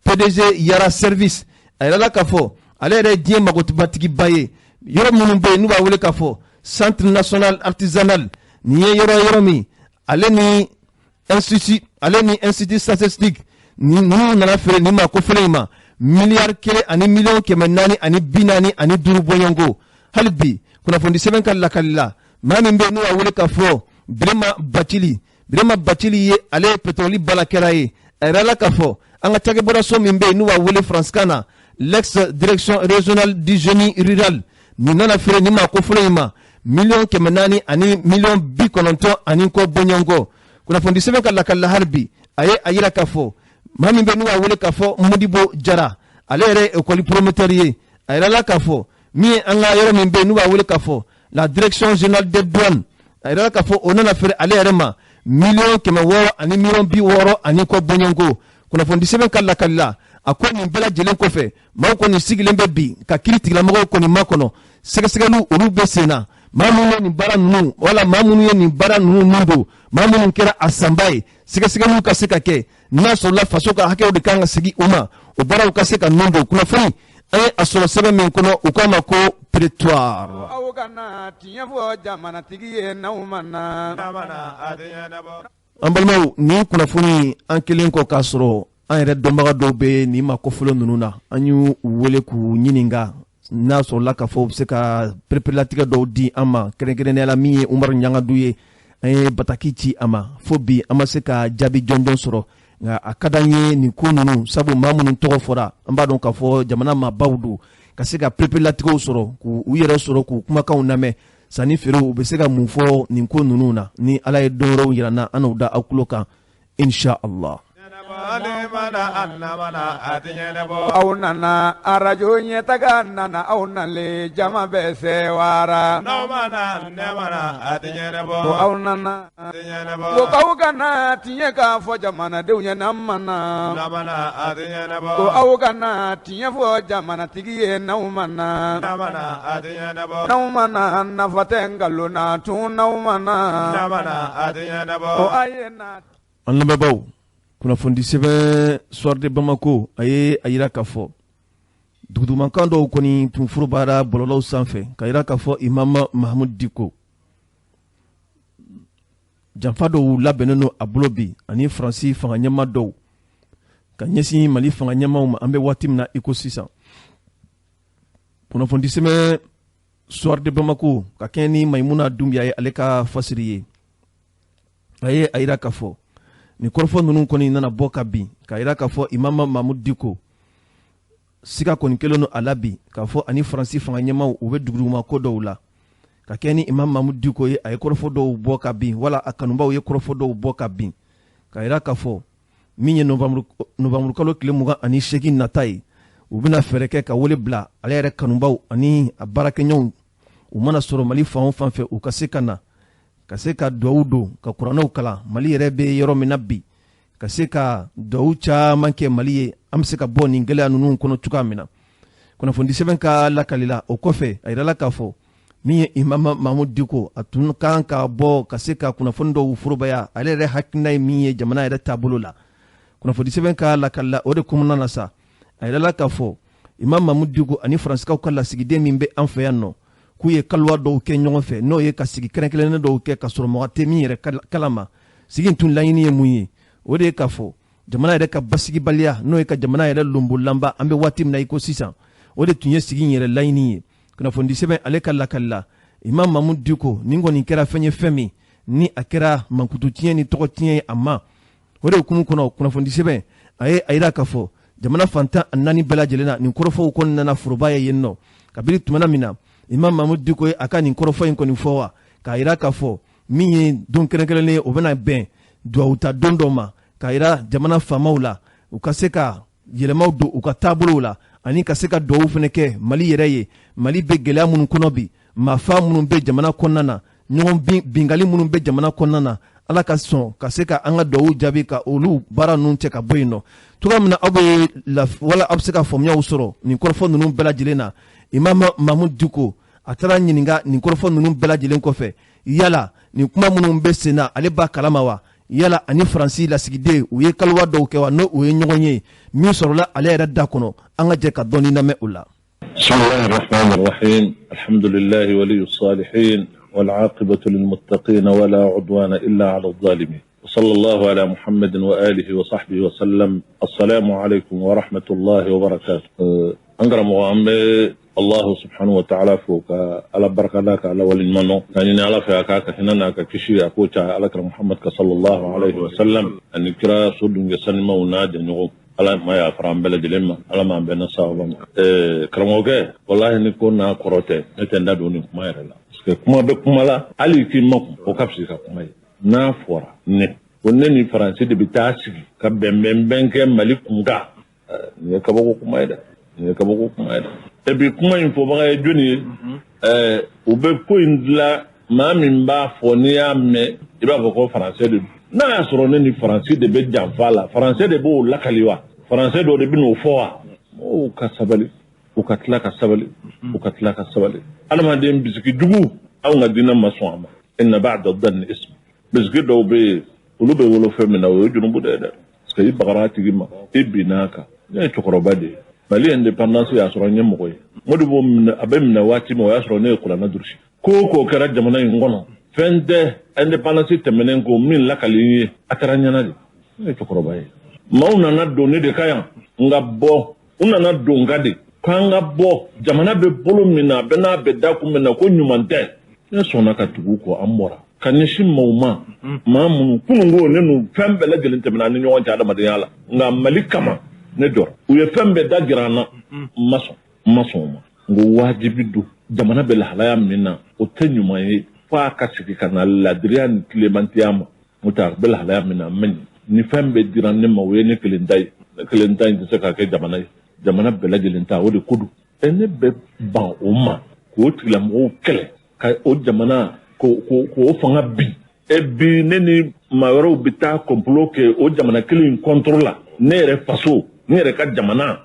PDG Yara Service, a yirala k'a fɔ ale yɛrɛ ye diɲɛ magobatigiba ye. Yɔrɔ minnu bɛ yen n'u b'a wele k'a fɔ centre national artisanal, nin ye yɔrɔ min ale ni institut statistique, ninnu nana feere nin ma kofɔlen in ma 1 000 000 000 ani 445 000 bɔɲɔgɔnko. Hali bi, kunnafoni sɛbɛn ka lakali la, maa min bɛ yen n'u b'a wele k'a fɔ Birema Bacili, Birema Bacili ye, ale ye pétrole baarakɛla ye, a yirala k'a fɔ an ka cakɛbɔdaso min bɛ yen n'u b'a wele faransikan na l'ex direction régionale du génie rural, nin nana feere nin maa kofɔlen in ma 400 000 ani 90 000 ani kɔ bɔɲɔgɔnkɔ. Kunnafoni sɛbɛn ka lakali la hali bi, a ye a yira k'a fɔ maa min bɛ n'u b'a wele k'a fɔ Modibo Jara, ale yɛrɛ ye école promoteur ye. A yirala k'a fɔ min ye an ka yɔrɔ min bɛ yen n'u b'a wele k'a fɔ la direction générale des douanes, a yirala k'a fɔ o nana feere ale yɛrɛ ma 600 000 ani 60 000 ani kɔ bɔɲɔgɔnko. Kunnafoni sɛbɛn ka lakali la, a ko nin bɛɛ lajɛlen kɔfɛ, maaw kɔni sigilen bɛ bi ka kiiri tigilamɔgɔw kɔni makɔnɔ, sɛgɛsɛgɛliw olu bɛ sen na. Maa minnu ye nin baara ninnu, wala maa minnu ye nin baara ninnu nun don, maa minnu kɛra a sanba ye, sɛgɛsɛgɛliw ka se ka kɛ n'a sɔrɔla faso ka hakɛw de kan ka segin u ma, o baaraw ka se ka nun don. Kunnafoni an ye a sɔrɔ sɛbɛn min kɔnɔ, u k'a ma ko Prétoire. Aw kana tiɲɛ fɔ jamanatigi ye n'aw ma na. An balimaw, nin kunnafoni an kelen kɔ k'a sɔrɔ an yɛrɛ dɔnbaga dɔw bɛ nin ma kɔfɔlɔ ninnu na, an y'u wele k'u ɲininka n'a sɔrɔla k'a fɔ u bɛ se ka pereperelatigɛ dɔw di an ma, kɛrɛnkɛrɛnnenya la min ye Umaru Ɲangadu ye. An ye bataki ci a ma, fo bi an ma se ka jaabi jɔnjɔn sɔrɔ, nka a ka d'an ye nin ko ninnu, sabu maa minnu tɔgɔ fɔra, an b'a dɔn k'a fɔ jamana maabaw don, ka se ka pereperelatigɛw sɔrɔ, k'u yɛrɛ sɔrɔ, k'u kumakanw lamɛn, sanni feerew u bɛ se ka mun fɔ nin ko ninnu na. Ni Ala ye don wɛrɛw yira n na, an n'o da aw tulo kan, insha Allah. Aw nana arajo ɲɛtaga nana, aw nalen jama bɛɛ sewara. Ko aw nana, ko aw kana tiɲɛ k'a fɔ jamanadenw ye n'an ma na. Ko aw kana tiɲɛ fɔ jamanatigi ye n'aw ma na. N'aw ma na, nafa tɛ nkalon na tun n'aw ma na. Ko a ye na. An lamɛnbaaw, kunnafoni sɛbɛn Soir de Bamako, a ye a yira k'a fɔ dugudugumakan dɔw kɔni tun forobara bɔlɔlɔw sanfɛ ka yira k'a fɔ Imam Mahamud Diko janfa dɔw labɛnnen don a bolo bi ani Faransi fanga ɲɛma dɔw ka ɲɛsin Mali fanga ɲɛmaw ma an bɛ waati min na i ko sisan. Kunnafoni sɛbɛn Soir de Bamako, ka kɛɲɛ ni Mayimuna Dunbiya ye, ale ka fasiri ye, a ye a yira k'a fɔ nin kɔrɔfɔ ninnu kɔni nana bɔ ka bin k'a yira k'a fɔ Imam Mahamud Diko siga kɔni kɛlen don a la bi k'a fɔ ani Faransi fanga ɲɛmaw u bɛ duguduguma ko dɔw la. Ka kɛ ni Imam Mahamud Diko ye, a ye kɔrɔfɔ dɔw bɔ ka bin, wala a kanubaw ye kɔrɔfɔ dɔw bɔ ka bin k'a yira k'a fɔ min ye novembre kalo tile 28 nata ye, u bɛna fɛɛrɛ kɛ ka wele bila ale yɛrɛ kanubaw ani a baarakɛɲɔgɔnw, u mana sɔrɔ Mali fan o fan fɛ, u ka se ka na ka se ka duwawu don, ka kuranɛw kalan Mali yɛrɛ bɛ yɔrɔ min na bi, ka se ka duwawu caman kɛ Mali ye, an bɛ se ka bɔ nin gɛlɛya ninnu kɔnɔ cogoya min na. Kunnafoni sɛbɛn ka lakali la, o kɔfɛ a yirala k'a fɔ min ye Imam Mahamud Diko, a tun kan ka bɔ ka se ka kunnafoni dɔw forobaya, ale yɛrɛ hakilina ye min ye jamana yɛrɛ taabolo la. Kunnafoni sɛbɛn ka lakali la, o de kɔnɔna na sa, a yirala k'a fɔ Imam Mahamud Diko ani Faransikaw ka lasigiden min bɛ an fɛ yan nɔ, k'u ye kaliwa dɔw kɛ ɲɔgɔn fɛ, n'o ye ka sigi kɛrɛnkɛrɛnnen dɔw kɛ ka sɔrɔ mɔgɔ tɛ min yɛrɛ kalama. Sigi tun laɲini ye mun ye? O de ye k'a fɔ jamana yɛrɛ ka basigibaliya, n'o ye ka jamana yɛrɛ lonbolanba an bɛ waati min na i ko sisan, o de tun ye sigi in yɛrɛ laɲini ye. Kunnafoni sɛbɛn ale ka lakali la, Imam Mahamud Diko nin kɔni kɛra fɛn ye, fɛn min ni a kɛra mankutu tiɲɛ ni tɔgɔ tiɲɛ ye a ma. O de hukumu kɔnɔ, kunnafoni sɛbɛn a ye a yira k'a fɔ jamana fantan naani bɛɛ lajɛlen na, nin kɔrɔfɔw kɔni nana foroba ye yen nɔ kabini tumana min na Imam Mahamud Diko ye a ka nin kɔrɔfɔ in kɔni fɔ wa, k'a yira k'a fɔ min ye don kɛrɛnkɛrɛnnen ye, o bɛna bɛn duwawu ta don dɔ ma, k'a yira jamana faamaw la u ka se ka yɛlɛmaw don u ka taabolow la, ani ka se ka duwawu fana kɛ Mali yɛrɛ ye. Mali bɛ gɛlɛya minnu kɔnɔ bi, maafa minnu bɛ jamana kɔnɔna na, ɲɔgɔn bingali minnu bɛ jamana kɔnɔna na, Ala ka sɔn ka se ka an ka duwawu jaabi ka olu baara ninnu cɛ ka bɔ yen nɔ. Cogoya min na aw bɛ wala aw bɛ se ka faamuyaw sɔrɔ nin kɔrɔfɔ ninnu bɛɛ lajɛlen na, Imam Mahamud Diko a taara ɲininka nin kɔrɔfɔ ninnu bɛɛ lajɛlen kɔfɛ, yala nin kuma minnu bɛ sen na, ale b'a kalama wa? Yala ani Faransi lasigiden u ye kaliwa dɔw kɛ wa, n'o o ye ɲɔgɔn ye min sɔrɔla ale yɛrɛ da kɔnɔ? An ka jɛ ka dɔɔni lamɛn o la. بسم الله الرحمن الرحيم، الحمد لله ولي الصالحين والعاقبة للمتقين ولا عدوان إلا على الظالمين، وصلى الله على محمد وآله وصحبه وسلم. السلام عليكم ورحمة الله وبركاته. أنقر مغامر الله سبحانه وتعالى فوق على بركة لك على ولي المنو يعني على فيك هنا كشي أقول على محمد صلى الله عليه وسلم أن كرا صد يسلم ونادي نغم. Ala ma yafara an bɛɛ lajɛlen ma, Ala m'an bɛnna sababa ma. Karamɔgɔkɛ, walahi ni ko n'a kɔrɔ tɛ, ne tɛ n da don nin kuma yɛrɛ la, parce que kuma bɛ kuma la, hali k'i makun, o ka fisa ka kuma ye. N'a fɔra ne ko ne ni Faransi de bɛ taa sigi ka bɛnbɛnbɛn kɛ Mali kun kan, nin ye kabako kuma ye dɛ, nin ye kabako kuma ye dɛ. Et puis kuma in fɔbaga ye jɔnni ye? U bɛ ko in dilan, maa min b'a fɔ, n'i y'a mɛn i b'a fɔ ko Faransɛ de don. N'a y'a sɔrɔ ne ni Faransi de bɛ janfa la, Faransɛ de b'o lakali wa? Faransɛ dɔ de bɛ n'o fɔ wa? Mɔgɔw ka sabali, u ka tila ka sabali, u ka tila ka sabali. Adamaden bisigi jugu, anw ka diinɛ ma sɔn a ma. Inna ba'da dhanni ism. Bisigi dɔw bɛ yen, olu bɛ wolo fɛn min na, o ye jurumu de ye dɛ. Parce que i bagara a tigi ma, i binna a kan. Ne ye cɛkɔrɔba de ye. Mali indépendance y'a sɔrɔ n ye mɔgɔ ye. Modibo minɛ, a bɛ minɛ waati min, o y'a sɔrɔ ne ye kuranɛ durusi. Ko o ko kɛra jamana in kɔnɔ, fɛn tɛ indépendance tɛmɛnen ko min lakali n ye, a kɛra n ɲɛna de. Ne ye cɛkɔrɔba ye. Maaw nana don ne de ka yan, n ka bɔ. U nana don n ka de k'an ka bɔ. Jamana bɛ bolo min na, a bɛ n'a bɛ da kun min na, ko ɲuman tɛ. Ne sɔnna ka tugu u kɔ, an bɔra ka ɲɛsin maaw ma, maa minnu kununko ne n'u fɛn bɛɛ lajɛlen tɛmɛna an ni ɲɔgɔn cɛ adamadenya la, nka Mali kama ne jɔra. U ye fɛn bɛɛ da jira an na, n ma sɔn, n ma sɔn o ma. N ko wajibi don, jamana bɛ lahalaya min na, o tɛ ɲuman ye, f'a ka sigi ka na ladiriya ni tilemantiya ma. N'o tɛ, a bɛ lahalaya min na, a man ɲi. Ni fɛn bɛɛ dira ne ma, o ye ne kelen ta ye. Ne kelen ta in tɛ se ka kɛ jamana ye, jamana bɛɛ lajɛlen ta, o de ko don. Ne bɛ ban o ma, k'o tigilamɔgɔw kɛlɛ, ka o jamana k'o fanga bin. Bi ne ni maa wɛrɛw bɛ taa complot kɛ o jamana kelen in contre la, ne yɛrɛ faso, ne yɛrɛ ka jamana.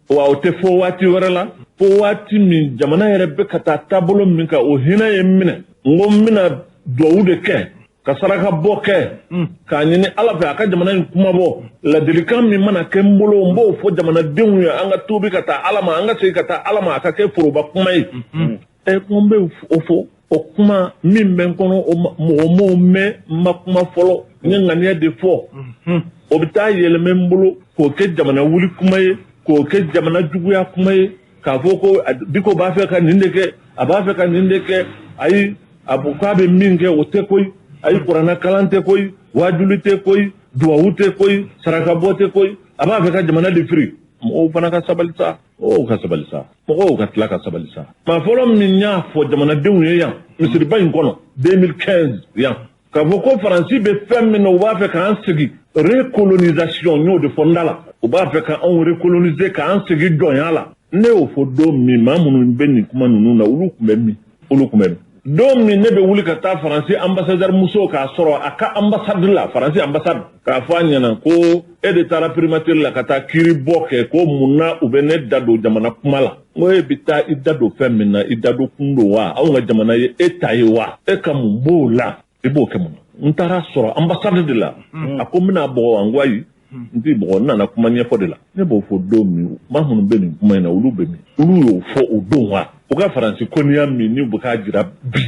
Wa o tɛ fɔ waati wɛrɛ la, fo waati min jamana yɛrɛ bɛ ka taa taabolo min kan, o hinɛ ye n minɛ. N ko n bɛna duwawu de kɛ, ka saraka bɔ kɛ, k'a ɲini Ala fɛ a ka jamana in kuma bɔ. Ladilikan min mana kɛ n bolo, n b'o fɔ jamanadenw ye, an ka tuubi ka taa Ala ma, an ka segin ka taa Ala ma, a ka kɛ foroba kuma ye. Ko n bɛ o fɔ, o kuma min bɛ n kɔnɔ, o mɔgɔ m'o mɛn, n ma kuma fɔlɔ, n ye ŋaniya de fɔ. O bɛ taa yɛlɛmɛ n bolo k'o kɛ jamana wuli kuma ye, k'o kɛ jamana juguya kuma ye, k'a fɔ ko Diko b'a fɛ ka nin de kɛ, a b'a fɛ ka nin de kɛ, ayi, a ko k'a bɛ min kɛ o tɛ koyi, ayi, kuranɛ kalan tɛ koyi, wajuli tɛ koyi, duwawu tɛ koyi, sarakabɔ tɛ koyi, a b'a fɛ ka jamana de firi. Mɔgɔw fana ka sabali sa, mɔgɔw ka sabali sa, mɔgɔw ka tila ka sabali sa. Maa fɔlɔ min y'a fɔ jamanadenw ye yan misiriba in kɔnɔ 2015 yan, k'a fɔ ko Faransi bɛ fɛn min na, u b'a fɛ k'an sigi recolonisation, n y'o de fɔ n da la, u b'a fɛ k'anw recoloniser, k'an sigi jɔnya la. Ne y'o fɔ don min, maa minnu bɛ nin kuma ninnu na, olu tun bɛ min? Olu tun bɛ min? Don min ne bɛ wuli ka taa Faransi ambassadeur muso k'a sɔrɔ a ka ambassade la, Faransi ambassade, k'a fɔ a ɲɛna ko e de taara primature la ka taa kiiri bɔ kɛ, ko mun na u bɛ ne da don jamana kuma la? N ko e bɛ taa i da don fɛn min na, i da don kun don wa? Anw ka jamana ye e ta ye wa? E ka mun b'o la? I b'o kɛ mun na? N taara sɔrɔ ambassade de la, a ko n bɛna bɔgɔ, n ko ayi, n t'i bɔgɔ, n nana kuma ɲɛfɔ de la. Ne b'o fɔ don min, maa minnu bɛ nin kuma in na, olu bɛ min? Olu y'o fɔ o don wa? U ka Faransi kɔniya min n'u bɛ k'a jira bi,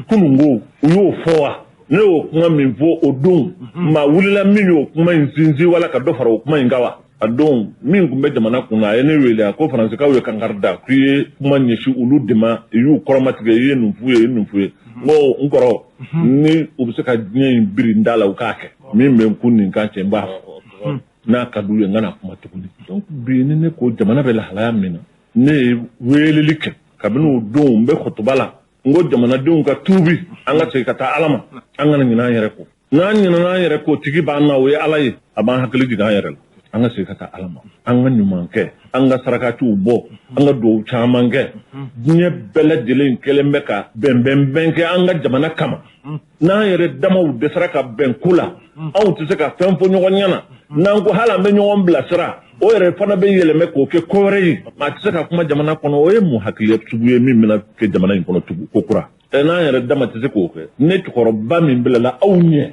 kununko u y'o fɔ wa? Ne y'o kuma min fɔ o don, maa wulila min y'o kuma in sinsin wala ka dɔ fara o kuma in kan wa? A don min tun bɛ jamana kun na, a ye ne wele, a ko Faransikaw ye kankari da k'i ye kuma ɲɛsin olu de ma, i y'u kɔrɔmatigɛ, i ye nin f'u ye, i ye nin f'u ye. N ko n kɔrɔ, ni u bɛ se ka diɲɛ in biri n da la, u k'a kɛ. Min bɛ n kun nin kan cɛ, n b'a fɔ, n'a ka d'u ye, n kana kuma tuguni. Donc bi ni ne ko jamana bɛ lahalaya min na, ne ye weleli kɛ kabini o don, n bɛ kutuba la, n ko jamanadenw ka tuubi, an ka segin ka taa Ala ma, an kana ɲinɛ an yɛrɛ kɔ. N'an ɲinɛna an yɛrɛ kɔ, tigi b'an na, o ye Ala ye, a b'an hakili jigin an yɛrɛ la. An ka segin ka taa Ala ma, an ka ɲuman kɛ, an ka sarakatiw bɔ, an ka duwawu caman kɛ. Diɲɛ bɛɛ lajɛlen kɛlen bɛ ka bɛnbɛnbɛn kɛ an ka jamana kama. N'an yɛrɛ damaw dɛsɛra ka bɛn ko la, anw tɛ se ka fɛn fɔ ɲɔgɔn ɲɛna. N'an ko hali an bɛ ɲɔgɔn bilasira, o yɛrɛ fana bɛ yɛlɛmɛ k'o kɛ ko wɛrɛ ye. Maa tɛ se ka kuma jamana kɔnɔ, o ye mun hakili sugu ye min bɛna kɛ jamana in kɔnɔ tugun ko kura? N'an yɛrɛ dama tɛ se k'o kɛ, ne cɛkɔrɔba min bilala aw ɲɛ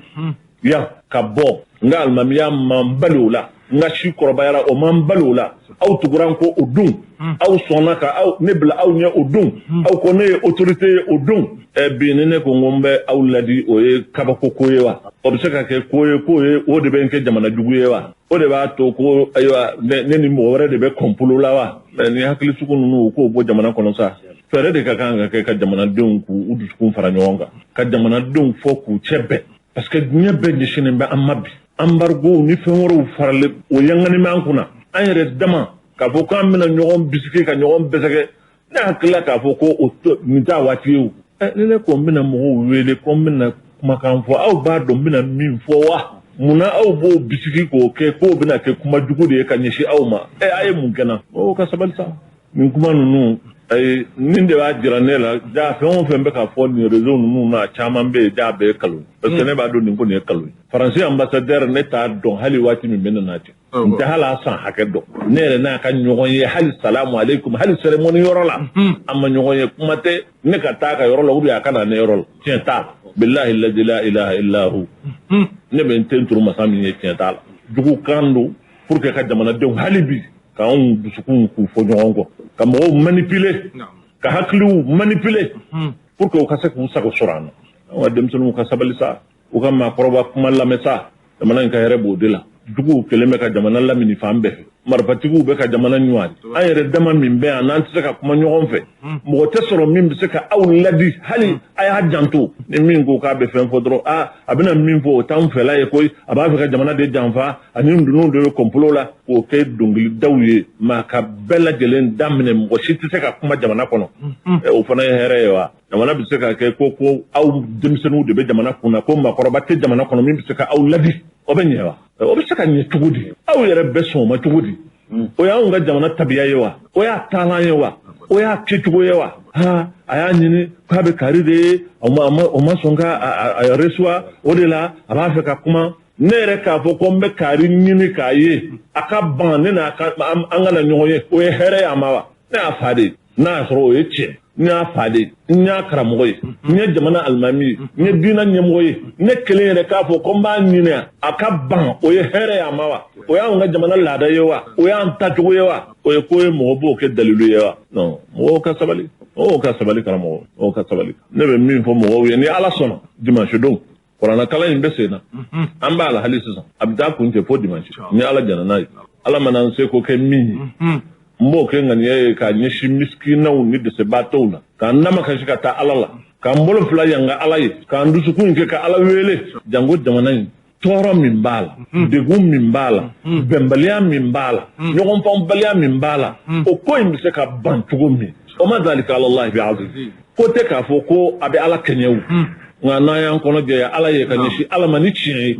yan ka bɔ, n ka alimamiya man bali o la, n ka si kɔrɔbayara, o man bali o la. Aw tugura n kɔ o don, aw sɔnna ka aw ne bila aw ɲɛ o don, aw ko ne ye autorité ye o don. Bi ni ne ko n ko n bɛ aw ladi, o ye kabako ko ye wa? O bɛ se ka kɛ ko ye, k'o ye o de bɛ n kɛ jamana jugu ye wa? O de b'a to ko ayiwa, ne ni mɔgɔ wɛrɛ de bɛ complot la wa? Mais ni hakili sugu ninnu, u k'o bɔ jamana kɔnɔ sa. Fɛɛrɛ de ka kan ka kɛ ka jamanadenw k'u dusukun fara ɲɔgɔn kan, ka jamanadenw fɔ k'u cɛ bɛn, parce que diɲɛ bɛɛ ɲɛsinnen bɛ an ma bi. Embargo ni fɛn wɛrɛw faralen o yanganin b'an kunna, an yɛrɛ dama k'a fɔ k'an bɛna ɲɔgɔn bisigi ka ɲɔgɔn bɛsɛgɛ. Ne hakili la k'a fɔ ko o nin t'a waati ye o. Ni ne ko n bɛna mɔgɔw wele ko n bɛna kumakan fɔ, aw b'a dɔn n bɛna min fɔ wa? Munna aw b'o bisigi k'o kɛ k'o bɛna kɛ kuma jugu de ye ka ɲɛsin aw ma? A ye mun kɛ n na? Mɔgɔw ka sabali sa. Nin kuma ninnu, ayi, nin de b'a jira ne la, ja fɛn o fɛn bɛ ka fɔ nin réseau ninnu na, caman bɛ yen, ja bɛɛ ye nkalon ye. Parce que ne b'a dɔn nin ko nin ye nkalon ye. Faransi ambassadeur, ne t'a dɔn hali waati min bɛ ne n'a cɛ. N tɛ hali a san hakɛ dɔn. Ne yɛrɛ n'a ka ɲɔgɔn ye hali salamu aleykum, hali cérémonie yɔrɔ la, an ma ɲɔgɔn ye. Kuma tɛ ne ka taa a ka yɔrɔ la ou bien a ka na ne yɔrɔ la. Tiɲɛ t'a la. Bilahi lazi la ilaha illa hu. Ne bɛ n ten turu masa min ye, tiɲɛ t'a la. Jugukan don pour que ka jamanadenw hali bi k'anw dusukun k'u fɔ ɲɔgɔn kɔ, ka mɔgɔw manipuler, ka hakiliw manipuler pour que u ka se k'u sago sɔrɔ an na. An ka denmisɛnninw ka sabali sa, u ka maakɔrɔba kuma lamɛn sa. Jamana in ka hɛrɛ b'o de la. Juguw kɛlen bɛ ka jamana lamini fan bɛɛ fɛ, marifatigiw bɛ ka jamana ɲɔgɔn. An yɛrɛ dama min bɛ yan, n'an tɛ se ka kuma ɲɔgɔn fɛ, mɔgɔ tɛ sɔrɔ min bɛ se ka aw ladi hali a y'a janto. Ni min ko k'a bɛ fɛn fɔ dɔrɔn, aa, a bɛna min fɔ, o t'anw fɛla ye koyi, a b'a fɛ ka jamana de janfa, ani ninnu de bɛ complot la, k'o kɛ dɔnkilidaw ye. Maa ka bɛɛ lajɛlen daminɛ, mɔgɔ si tɛ se ka kuma jamana kɔnɔ. O fana ye hɛrɛ ye wa? Jamana bɛ se ka kɛ ko aw denmisɛnninw de bɛ jamana kunna, ko maakɔrɔba tɛ jamana kɔnɔ min bɛ se ka aw ladi, o bɛ ɲɛ wa? O bɛ se ka ɲɛ cogo di? Aw yɛrɛ bɛ sɔn o ma cogo di? O y'anw ka jamana tabiya ye wa? O y'a taalan ye wa? O y'a kɛcogo ye wa? Ha, a y'a ɲini k'a bɛ kari de ye, o ma sɔn ka a reçoit, o de la a b'a fɛ ka kuma. Ne yɛrɛ k'a fɔ ko n bɛ kari ɲini k'a ye, a ka ban ne n'a ka an ka na ɲɔgɔn ye, o ye hɛrɛ ye a ma wa? Ne y'a fa de ye, n'a y'a sɔrɔ o ye tiɲɛ, n y'a fa de ye, n y'a karamɔgɔ ye, n ye jamana alimami ye, n ye diinɛ ɲɛmɔgɔ ye. Ne kelen yɛrɛ k'a fɔ ko n b'a ɲini a ka ban, o ye hɛrɛ ye a ma wa? O y'anw ka jamana laada ye wa? O y'an tacogo ye wa? O ye ko ye mɔgɔ b'o kɛ dalilu ye wa? Non, mɔgɔw ka sabali, mɔgɔw ka sabali, karamɔgɔ, mɔgɔw ka sabali. Ne bɛ min fɔ mɔgɔw ye, ni Ala sɔnna, dimanche don kuranna kalan in bɛ sen na, an b'a la hali sisan, a bɛ taa kun cɛ fo dimanche, ni Ala jɛnna n'a ye. Ala mana n se ko kɛ min ye, n b'o kɛ ŋaniya ye k'a ɲɛsin misikinaw ni dɛsɛbaatɔw la, k'an damakasi ka taa Ala la, k'an bolo fila yanga Ala ye, k'an dusukun kɛ ka Ala wele. Janko jamana in tɔɔrɔ min b'a la, degun min b'a la, bɛnbaliya min b'a la, ɲɔgɔnfanbaliya min b'a la, o ko in bɛ se ka ban cogo min, o ma zalika alallahi bi aziz. Ko tɛ k'a fɔ ko a bɛ Ala kɛɲɛ o, nka n'an y'an kɔnɔ jɛya Ala ye ka ɲɛsin Ala ma ni tiɲɛ ye,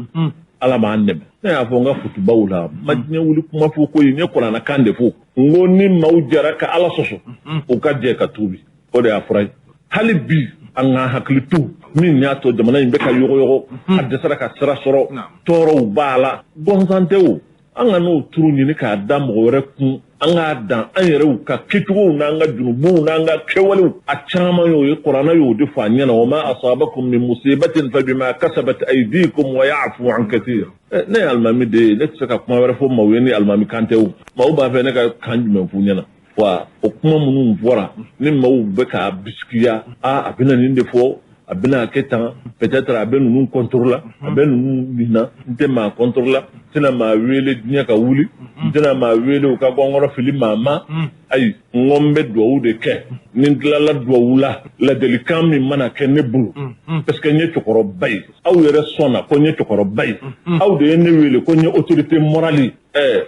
Ala b'an dɛmɛ. Ne y'a fɔ n ka kutubaw la, ma diɲɛ wuli kuma fɔ ko ye, n ye kuranna kan de fɔ. N ko ni maaw jɛra ka Ala sɔsɔ, u ka jɛ ka tuubi, o de y'a fura ye. Hali bi an k'an hakili to min y'a to jamana in bɛ ka yɔgɔyɔgɔ, a dɛsɛra ka sira sɔrɔ, tɔɔrɔw b'a la, gɔnsan tɛ o. An ka n'o turu ɲini k'a da mɔgɔ wɛrɛ kun, an k'a dan an yɛrɛw ka kɛcogow n'an ka junubuw n'an ka kɛwalew. A caman y'o ye, kuranna y'o de fɔ a ɲɛna: wa ma asabakum min musibatin fa bima kasabat aydikum wa ya'fu an kathir. Ne ye alimami de ye, ne tɛ se ka kuma wɛrɛ fɔ maaw ye ni alimami kan tɛ o. Maaw b'a fɛ ne ka kan jumɛn f'u ɲɛna? Wa o kuma minnu fɔra ni maaw bɛ k'a bisikiya, a a bɛna nin de fɔ, a bɛna kɛ tan, peut-être a bɛ ninnu contre la, a bɛ ninnu nin na. N tɛ maa contre la, n tɛna maa wele diɲɛ ka wuli, n tɛna maa wele u ka gɔngɔrɔ fili maa ma. Ayi, n ko n bɛ duwawu de kɛ. Ni n tilala duwawu la, ladilikan min mana kɛ ne bolo, parce que n ye cɛkɔrɔba ye, aw yɛrɛ sɔnna ko n ye cɛkɔrɔba ye, aw de ye ne wele ko n ye autorité morale ye.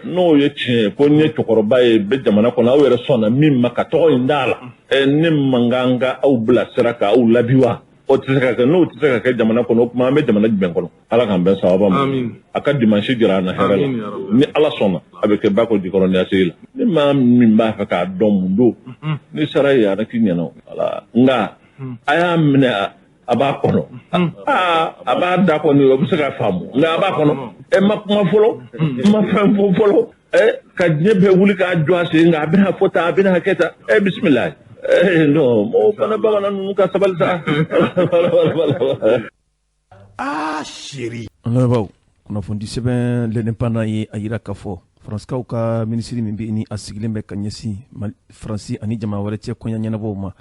N'o ye tiɲɛ ye ko n ye cɛkɔrɔba ye bɛ jamana kɔnɔ, aw yɛrɛ sɔnna min ma ka tɔgɔ in d'a la, ne man kan ka aw bilasira ka aw ladi wa? O tɛ se ka kɛ. N'o tɛ se ka kɛ jamana kɔnɔ, o tuma an bɛ jamana jumɛn kɔnɔ? Ala k'an bɛn sababa ma. A ka dimanche jira an na hɛrɛ la. Ni Ala sɔnna, a bɛ kɛ Bako Jikɔrɔni ACI la. Ni maa min b'a fɛ k'a dɔn mun don, ni sara ye a k'i ɲɛna. Wala nka a y'a minɛ, a b'a kɔnɔ, aa, a b'a da kɔni, o bɛ se ka faamu, nka a b'a kɔnɔ. Ɛ, ma kuma fɔlɔ, n ma fɛn fɔ fɔlɔ, ɛ, ka diɲɛ bɛɛ wuli k'a jɔ a sen kan, a bɛna fɔ tan, a bɛna kɛ tan, ɛ, bisimilahi. Non, mɔgɔw fana, bamanan ninnu ka sabali sa. Ah chéri. An lamɛnbaaw, kunnafoni sɛbɛn L'Indépendant ye a yira k'a fɔ Faransikaw ka minisiri min bɛ ni a sigilen bɛ ka ɲɛsin Faransi ani jamana wɛrɛ cɛ koɲɛ ɲɛnabɔw ma,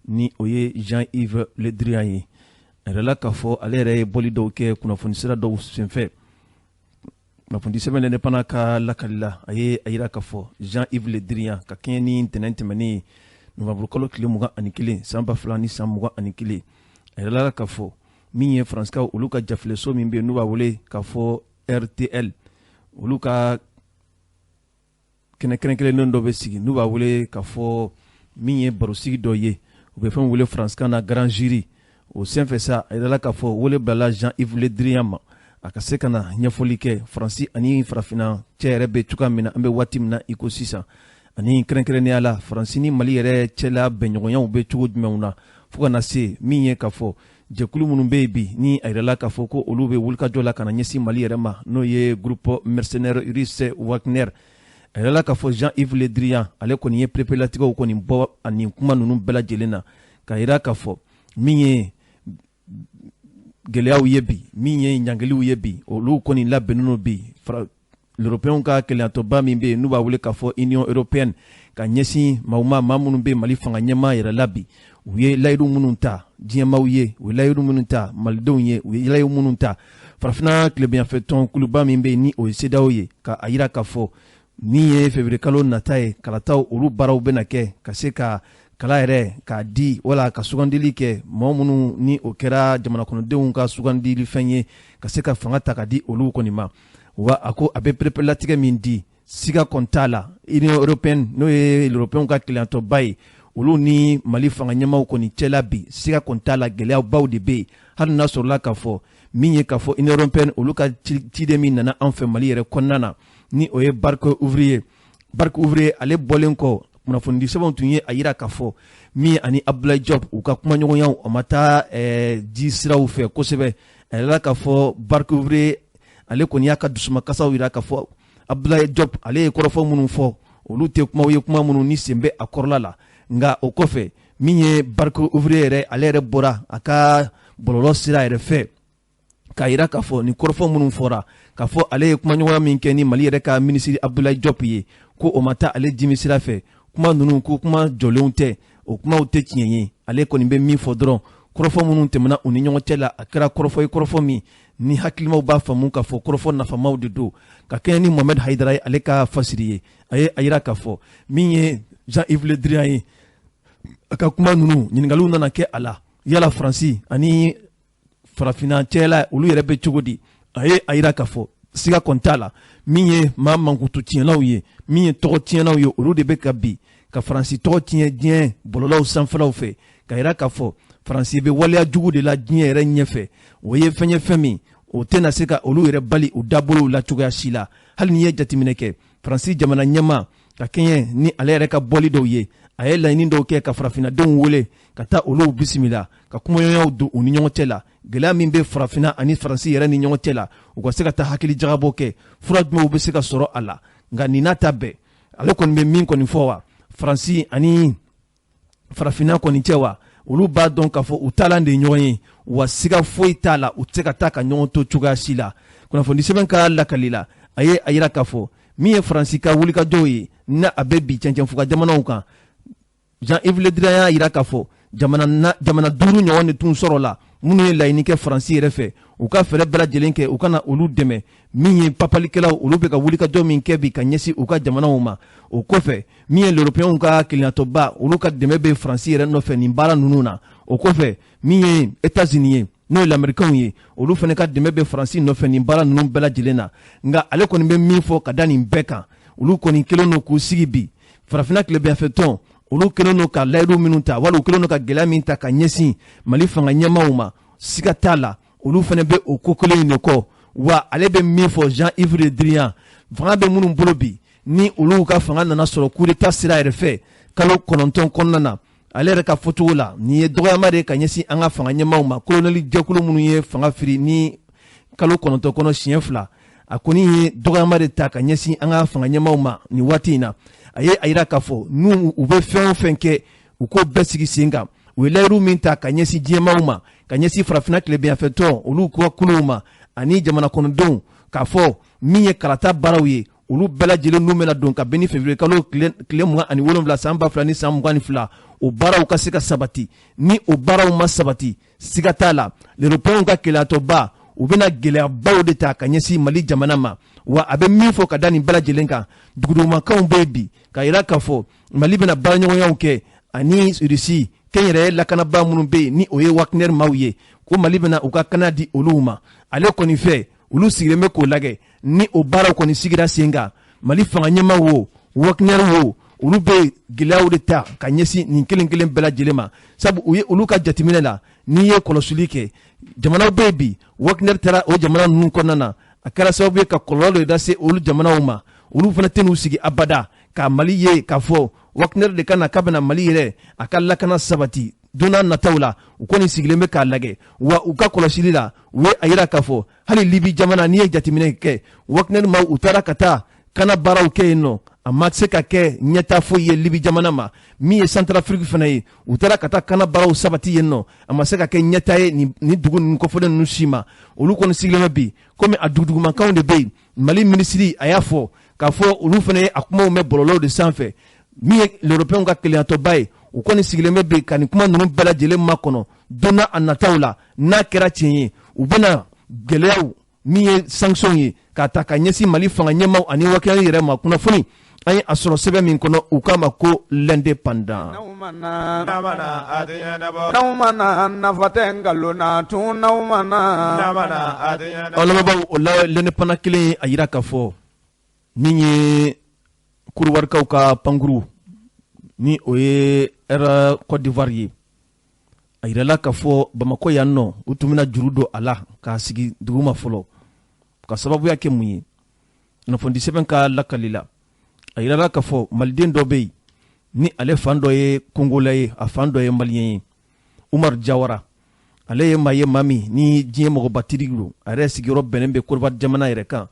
ni o ye Jean-Yves Le Drian ye, a yirala k'a fɔ ale yɛrɛ ye bɔli dɔw kɛ kunnafoni sira dɔw senfɛ. Kunnafoni sɛbɛn L'Indépendant ka lakali la, a ye a yira k'a fɔ Jean-Yves Le Drian, ka kɛɲɛ ni ntɛnɛn tɛmɛnen ye, novembre kalo tile 21 san 2021, a yirala k'a fɔ min ye Faransikaw olu ka jafileso min bɛ yen n'u b'a wele k'a fɔ RTL, olu ka kɛnɛ kɛrɛnkɛrɛnnen dɔ bɛ sigi n'u b'a wele k'a fɔ min ye barosigi dɔ ye, u bɛ fɛn wele faransikan na grand jury. O senfɛ sa, a yirala k'a fɔ wele bilala Jean-Yves Le Drian ma, a ka se ka na ɲɛfɔli kɛ Faransi ani farafinna cɛ yɛrɛ bɛ cogoya min na an bɛ waati min na i ko sisan, ani kɛrɛnkɛrɛnnenya la Faransi ni Mali yɛrɛ cɛla bɛnɲɔgɔnyaw bɛ cogo jumɛnw na, fo ka na se min ye k'a fɔ jɛkulu minnu bɛ yen bi ni a yirala k'a fɔ ko olu bɛ wulikajɔ la ka na ɲɛsin Mali yɛrɛ ma, n'o ye groupe mercenaire russe Wagner. A yirala k'a fɔ Jean-Yves Le Drian ale kɔni ye pereperelatigɛw kɔni bɔ ani kuma ninnu bɛɛ lajɛlen na, ka yira k'a fɔ min ye gɛlɛyaw ye bi, min ye ɲangiliw ye bi, olu kɔni labɛnnen don bi l'Européen ka kelenyatɔba min bɛ yen n'u b'a wele k'a fɔ Union européenne, ka ɲɛsin maaw ma, maa minnu bɛ Mali fanga ɲɛmaa yɛrɛ la bi. U ye layidu minnu ta diɲɛmaaw ye, u ye layidu minnu ta malidenw ye, u ye layidu minnu ta farafinna tilebinyanfɛ tɔn kuluba min bɛ yen ni o ye CEDEAO ye, ka a yira k'a fɔ min ye février kalo nata ye, kalataw olu baaraw bɛna kɛ ka se ka kala yɛrɛ k'a di wala ka sugandili kɛ mɔgɔ minnu ni o kɛra jamana kɔnɔdenw ka sugandili fɛn ye, ka se ka fanga ta ka di olu kɔni ma. Wa a ko a bɛ pereperelatigɛ min di, siga kɔni t'a la, Union européenne n'o ye l'Européen ka kelenyatɔba ye, olu ni Mali fanga ɲɛmaaw kɔni cɛla bi, siga kɔni t'a la, gɛlɛyabaw de bɛ yen. Hali n'a sɔrɔla k'a fɔ min ye k'a fɔ Union européenne olu ka ciden min nana an fɛ Mali yɛrɛ kɔnɔna na, ni o ye Bark Ouvrier, Bark Ouvrier ale bɔlen kɔ, kunnafonidi sɛbɛnw tun ye a yira k'a fɔ min ani Abdoulaye Diop u ka kumaɲɔgɔnyaw o ma taa ji siraw fɛ kosɛbɛ. A yirala k'a fɔ Bark Ouvrier ale kɔni y'a ka dusumakasaw yira k'a fɔ Abdoulaye Diop ale ye kɔrɔfɔ minnu fɔ, olu tɛ kumaw ye kuma minnu ni sen bɛ a kɔrɔla la. Nka o kɔfɛ min ye Bark Ouvrier yɛrɛ, ale yɛrɛ bɔra a ka bɔlɔlɔ sira yɛrɛ fɛ k'a yira k'a fɔ nin kɔrɔfɔ minnu fɔra, k'a fɔ ale ye kumaɲɔgɔnya min kɛ ni Mali yɛrɛ ka minisiri Abdoulaye Diop ye, ko o ma taa ale jimi sira fɛ, kuma ninnu ko kuma jɔlenw tɛ, o kumaw tɛ tiɲɛ ye. Ale kɔni bɛ min fɔ dɔrɔn, kɔrɔfɔ minnu tɛmɛna u ni ɲɔgɔn cɛ la, a kɛra kɔrɔfɔ ye kɔrɔfɔ min ni hakilimaw b'a faamu k'a fɔ kɔrɔfɔ nafamaw de don. Ka kɛɲɛ ni Mohamed Haidara ye, ale ka fasiri ye, a ye a yira k'a fɔ min ye Jean-Yves Le Drian ye, a ka kuma ninnu ɲininkaliw nana kɛ a la, yala Faransi ani farafinna cɛla olu yɛrɛ bɛ cogo di? A ye a yira k'a fɔ siga kɔni t'a la, min ye maa mankutu tiɲɛnaw ye, min ye tɔgɔ tiɲɛnaw ye, olu de bɛ ka bi ka Faransi tɔgɔ tiɲɛ diɲɛ bɔlɔlɔw sanfɛlaw fɛ, ka yira k'a fɔ Faransi bɛ waleya jugu de la diɲɛ yɛrɛ ɲɛfɛ. O ye fɛn ye fɛn min o tɛna se ka olu yɛrɛ bali u dabolow la cogoya si la. Hali n'i ye jateminɛ kɛ, Faransi jamana ɲɛmaa ka kɛɲɛ ni ale yɛrɛ ka bɔli dɔw ye, a ye laɲini dɔw kɛ ka farafinnadenw wele ka taa olu bisimila, ka kumaɲɔgɔnyaw don u ni ɲɔgɔn cɛ la, gɛlɛya min bɛ farafinna ani Faransi yɛrɛ ni ɲɔgɔn cɛ la, u ka se ka taa hakili jagabɔ kɛ, fura jumɛnw bɛ se ka sɔrɔ a la. Nka nin n'a ta bɛɛ, ale kɔni bɛ min kɔni fɔ wa, Faransi ani farafinna kɔni cɛ wa, olu b'a dɔn k'a fɔ u taalan de ye ɲɔgɔn ye, wa siga foyi t'a la, u tɛ se ka taa ka ɲɔgɔn to cogoya si la. Kunnafoni sɛbɛn ka lakali la, a ye a yira k'a fɔ min ye Faransi ka wulikajɔw ye n'a a bɛ bi cɛncɛnfuga jamanaw kan, Jean-Yves Le Drian y'a yira k'a fɔ jamana 5 ɲɔgɔn de tun sɔrɔ la minnu ye laɲini kɛ Faransi yɛrɛ fɛ, u ka fɛɛrɛ bɛɛ lajɛlen kɛ u kana olu dɛmɛ. Min ye papalikɛlaw, olu bɛ ka wulikajɔ min kɛ bi ka ɲɛsin u ka jamanaw ma. O kɔfɛ min ye l'Européenw ka kelenyatɔba, olu ka dɛmɛ bɛ Faransi yɛrɛ nɔfɛ nin baara ninnu na. O kɔfɛ min ye États-Unis ye, n'o ye l'Américains ye, olu fana ka dɛmɛ bɛ Faransi nɔfɛ nin baara ninnu bɛɛ lajɛlen na. Nka ale kɔni bɛ min fɔ ka da nin bɛɛ kan, olu kɔni kɛlen don k'u sigi bi farafinna tilebinyanfɛ tɔn, olu kɛlen don ka layidu minnu ta, wali u kɛlen don ka gɛlɛya min ta ka ɲɛsin Mali fanga ɲɛmaaw ma, siga t'a la olu fana bɛ o ko kelen in de kɔ. Wa ale bɛ min fɔ Jean-Yves Le Drian, fanga bɛ minnu bolo bi ni olu ka fanga nana sɔrɔ coup d'état sira yɛrɛ fɛ kalo 9 kɔnɔna na, ale yɛrɛ ka fɔcogo la, nin ye dɔgɔyama de ye ka ɲɛsin an ka fanga ɲɛmaaw ma, kolonɛli jɛkulu minnu ye fanga firi ni kalo 9 kɔnɔ siɲɛ 2, a kɔni ye dɔgɔyama de ta ka ɲɛsin an ka fanga ɲɛmaaw ma nin waati in na. A ye a yira k'a fɔ n'u u bɛ fɛn o fɛn kɛ, u k'o bɛɛ sigi sen kan. U ye layiru min ta ka ɲɛsin diɲɛmaaw ma, ka ɲɛsin farafinna tilebinyanfɛ tɔn olu ka kuluw ma ani jamana kɔnɔdenw, k'a fɔ min ye kalata baaraw ye, olu bɛɛ lajɛlen n'u bɛna don ka bɛn ni février kalo tile 27 san 2022, o baaraw ka se ka sabati. Ni o baaraw ma sabati, siga t'a la l'Européenw ka kelenyatɔba u bɛna gɛlɛyabaw de ta ka ɲɛsin Mali jamana ma. Wa a bɛ min fɔ ka da nin bɛɛ lajɛlen kan, dugudugumakanw bɛ yen bi ka yira k'a fɔ Mali bɛna baaraɲɔgɔnyaw kɛ ani Russie kɛnyɛrɛye lakanabaa minnu bɛ yen ni o ye Wagner maaw ye, ko Mali bɛna u ka kana di olu ma. Ale kɔni fɛ Olu sigilen bɛ k'o lajɛ ni o baaraw kɔni sigira sen kan. Mali fanga ɲɛmaa wo, Wagner wo, olu bɛ gɛlɛyaw de ta ka ɲɛsin nin kelen kelen bɛɛ lajɛlen ma, sabu u ye olu ka jateminɛ la, n'i ye kɔlɔsili kɛ, jamanaw bɛ yen bi, Wagner taara o jamana ninnu kɔnɔna na, a kɛra sababu ye ka kɔlɔlɔ de lase olu jamanaw ma. Olu fana tɛn'u sigi abada ka Mali ye k'a fɔ Wagner de ka na k'a bɛna Mali yɛrɛ a ka lakana sabati don n'a nataw la. U kɔni sigilen bɛ k'a lajɛ, wa u ka kɔlɔsili la, u ye a yira k'a fɔ hali Libi jamana, n'i ye jateminɛ kɛ, Wagner maaw u taara ka taa kana baaraw kɛ yen nɔ, a ma se ka kɛ ɲɛta foyi ye Libi jamana ma. Min ye Centrafrique fana ye, u taara ka taa kana baaraw sabati yen nɔ, a ma se ka kɛ ɲɛta ye nin dugu ninnu kɔfɔlen ninnu si ma. Olu kɔni sigilen bɛ bi komi a dugudugumankanw de bɛ yen. Mali minisiri a y'a fɔ k'a fɔ olu fana ye a kumaw mɛn bɔlɔlɔw de sanfɛ. Min ye l'Européen ka kelenyatɔba ye, u kɔni sigilen bɛ bi ka nin kuma ninnu bɛɛ lajɛlen makɔnɔ. Don n'a a nataw la, n'a kɛra tiɲɛ ye, u bɛna gɛlɛyaw min ye sanction ye k'a ta ka ɲɛsin Mali fanga ɲɛmaaw ani Wagner yɛrɛ ma. Kunnafoni an ye a sɔrɔ sɛbɛn min kɔnɔ, u k'a ma ko L'Indépendant. Aw lamɛnbaaw, o la L'Indépendant kelen ye a yira k'a fɔ min ye Kodiwarikaw ka pankuru, ni o ye Air Côte d'Ivoire ye, a yirala k'a fɔ Bamakɔ yan nɔ, u tun bɛna juru don a la k'a sigi duguma fɔlɔ, ka sababuya kɛ mun ye? Kunnafonidi sɛbɛn ka lakali la, a yirala k'a fɔ maliden dɔ bɛ yen ni ale fan dɔ ye Kongola ye, a fan dɔ ye malien ye, Umar Jawara. Ale ye maa ye, maa min ni diɲɛ mɔgɔbatigi don, a yɛrɛ sigiyɔrɔ bɛnnen bɛ Côte d'Ivoire jamana yɛrɛ kan.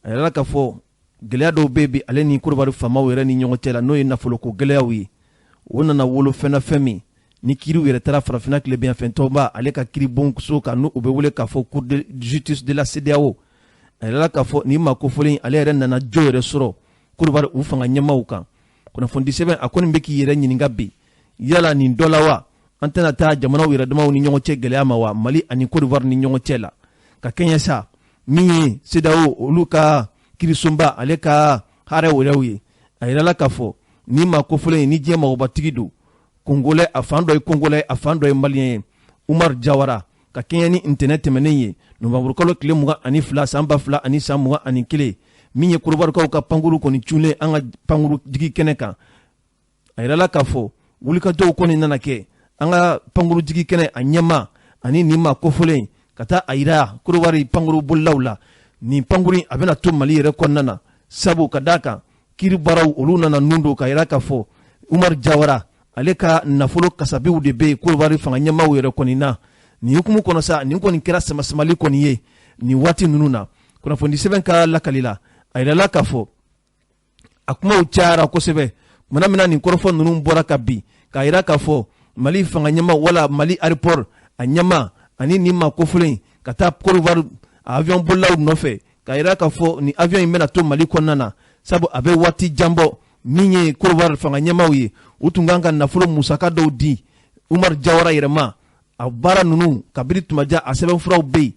A yirala k'a fɔ gɛlɛya dɔw bɛ bi ale ni Côte d'Ivoire faamaw yɛrɛ ni ɲɔgɔn cɛ la, n'o ye nafoloko gɛlɛyaw ye. O nana wolo fɛn na, fɛn min ni kiiriw yɛrɛ taara Farafinna tilebinyanfɛ tɔnba ale ka kiiribonso kan, n'u bɛ wele k'a fɔ Cour de justice de la CEDEAO. A yirala k'a fɔ nin maa kofɔlen, ale yɛrɛ nana jo yɛrɛ sɔrɔ Côte d'Ivoire u fanga ɲɛmaaw kan. Kunnafonidi sɛbɛn a kɔni bɛ k'i yɛrɛ ɲininka bi, yala nin dɔ la wa, an tɛna taa jamanaw yɛrɛ damaw ni ɲɔgɔn cɛ gɛlɛya ma wa, Mali ani Côte d'Ivoire ni ɲɔgɔn cɛ la? Ka kɛɲɛ sa min ye CEDEAO olu ka kiirisunba ale ka hɛrɛ wɛrɛw ye, a yirala k'a fɔ nin maa kofɔlen, ni diɲɛ mɔgɔbatigi don, Kongolɛ, a fan dɔ ye Kongolɛ, a fan dɔ ye malien ye, Umar Jawara, ka kɛɲɛ ni ntɛnɛn tɛmɛnen ye, nowanburukalo tile 22 san 2021, min ye Kodiwarikaw ka pankuru kɔni cunnen an ka pankuru jigi kɛnɛ kan, a yirala k'a fɔ wulikajɔw kɔni nana kɛ an ka pankuru jigi kɛnɛ a ɲɛma ani nin maa kofɔlen, ka taa a yira Kodiwari pankuru bolilaw la, nin pankuru a bɛna to Mali yɛrɛ kɔnɔna na, sabu ka d'a kan kiiri baaraw olu nana nun don ka yira k'a fɔ Umar Jawara ale ka nafolo kasabiw de bɛ yen Kodiwari fanga ɲɛmaaw yɛrɛ kɔni na. Nin hukumu kɔnɔ sa, nin kɔni kɛra samasamali kɔni ye nin waati ninnu na. Kunnafoni sɛbɛn ka lakali la, a yirala k'a fɔ a kumaw cayara kosɛbɛ kumana min na nin kɔrɔfɔ ninnu bɔra ka bin, k'a yira k'a fɔ Mali fanga ɲɛmaa wala Mali aéroport a ɲɛmaa ani nin maa kofɔlen ka taa Côte d'Ivoire avion bolilaw nɔfɛ, k'a yira k'a fɔ nin avion in bɛna to Mali kɔnɔna na, sabu a bɛ waati jan bɔ. Min ye Côte d'Ivoire fanga ɲɛmaaw ye, u tun kan ka nafolo musaka dɔw di Umar Jawara yɛrɛ ma. A baara ninnu kabini tuma jan, a sɛbɛnfuraw bɛ yen,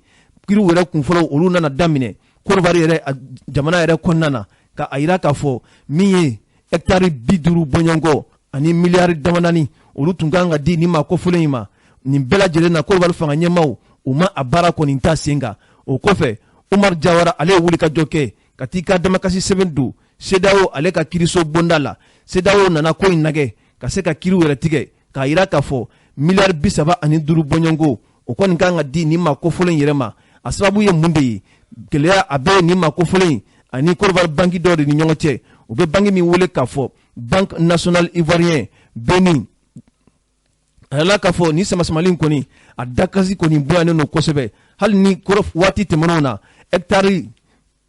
kiiriw yɛrɛ kunfɔlɔw olu nana daminɛ Côte d'Ivoire yɛrɛ jamana yɛrɛ kɔnɔna na, ka a yira k'a fɔ min ye hectare 50 bɔɲɔgɔnkɔ ani miliyari damadani, olu tun kan ka di nin maa kofɔlen in ma. Nin bɛɛ lajɛlen na, Côte d'Ivoire fanga ɲɛmaaw u ma a baara kɔni ta sen kan. O kɔfɛ, Umar Jawara ale ye wulikajɔ kɛ ka t'i ka damakasi sɛbɛn don CEDEAO ale ka kiiriso bonda la. CEDEAO nana ko in lajɛ ka se ka kiiriw yɛrɛ tigɛ, k'a yira k'a fɔ miliyari 35 bɔɲɔgɔnko, o kɔni kan ka di nin maa kofɔlen yɛrɛ ma. A sababu ye mun de ye? Gɛlɛya a bɛ nin maa kofɔlen ani Côte d'Ivoire banki dɔw de ni ɲɔgɔn cɛ, u bɛ banki min wele k'a fɔ Banque nationale ivoirien BNI. A yirala k'a fɔ nin samasamali kɔni a dakasi kɔni bonyanen don kosɛbɛ, hali ni waati tɛmɛnenw na, hectare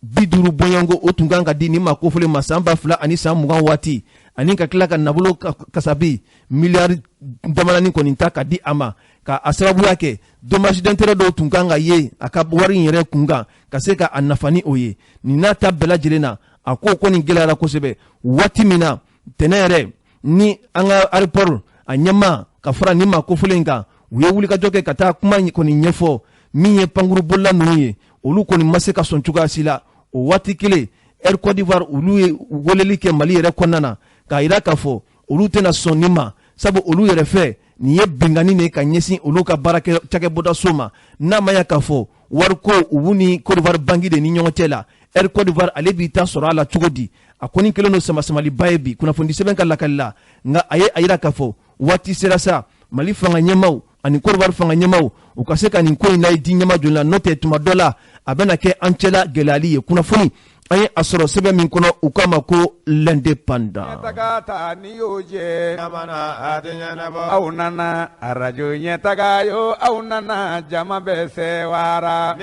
50 bɔɲɔgɔnko o tun kan ka di nin maa kofɔlen ma san 2020 waati, ani ka tila ka nafolo kasabi miliyari damadani kɔni ta ka di a ma, ka a sababuya kɛ dommage d'intérêt dɔw tun kan ka ye a ka wari in yɛrɛ kun kan, ka se ka a nafa ni o ye. Nin n'a ta bɛɛ lajɛlen na, a ko kɔni gɛlɛyara kosɛbɛ. Waati min na tɛnɛ yɛrɛ ni an ka aéroport a ɲɛmaa ka fara nin maa kofɔlen in kan, u ye wulikajɔ kɛ ka taa kuma kɔni ɲɛfɔ min ye pankurun ninnu ye, olu kɔni ma se ka sɔn cogoya si la. O waati kelen, Air Côte d'Ivoire olu ye weleli kɛ Mali yɛrɛ kɔnɔna na, k'a yira k'a fɔ olu tɛna sɔn nin ma, sabu olu yɛrɛ fɛ nin ye binkanni de ka ɲɛsin olu ka baara cakɛbɔdaso ma, n'a ma ya k'a fɔ Wariko u b'u ni Côte d'Ivoire banque de ni ɲɔgɔn cɛ la. Air Côte d'Ivoire ale b'i ta sɔrɔ a la cogo di? A kɔni kɛlen don samasamaliba ye bi kunnafoni sɛbɛn ka lakali la. Nka a ye a yira k'a fɔ waati sera sa, Mali fanga ɲɛmaw ani Côte d'Ivoire fanga ɲɛmaw, u ka se ka nin ko in layi di ɲɛma joli la, n'o tɛ tuma dɔ la a bɛna kɛ an cɛla gɛlɛyali ye. Kunnafoni an ye a sɔrɔ sɛbɛn min kɔnɔ, u k'a ma ko L'Indépendant. Ɲɛtaga ta ni y'o jɛ, aw nana arajo ɲɛtaga yo, aw nana jama bɛ sewara.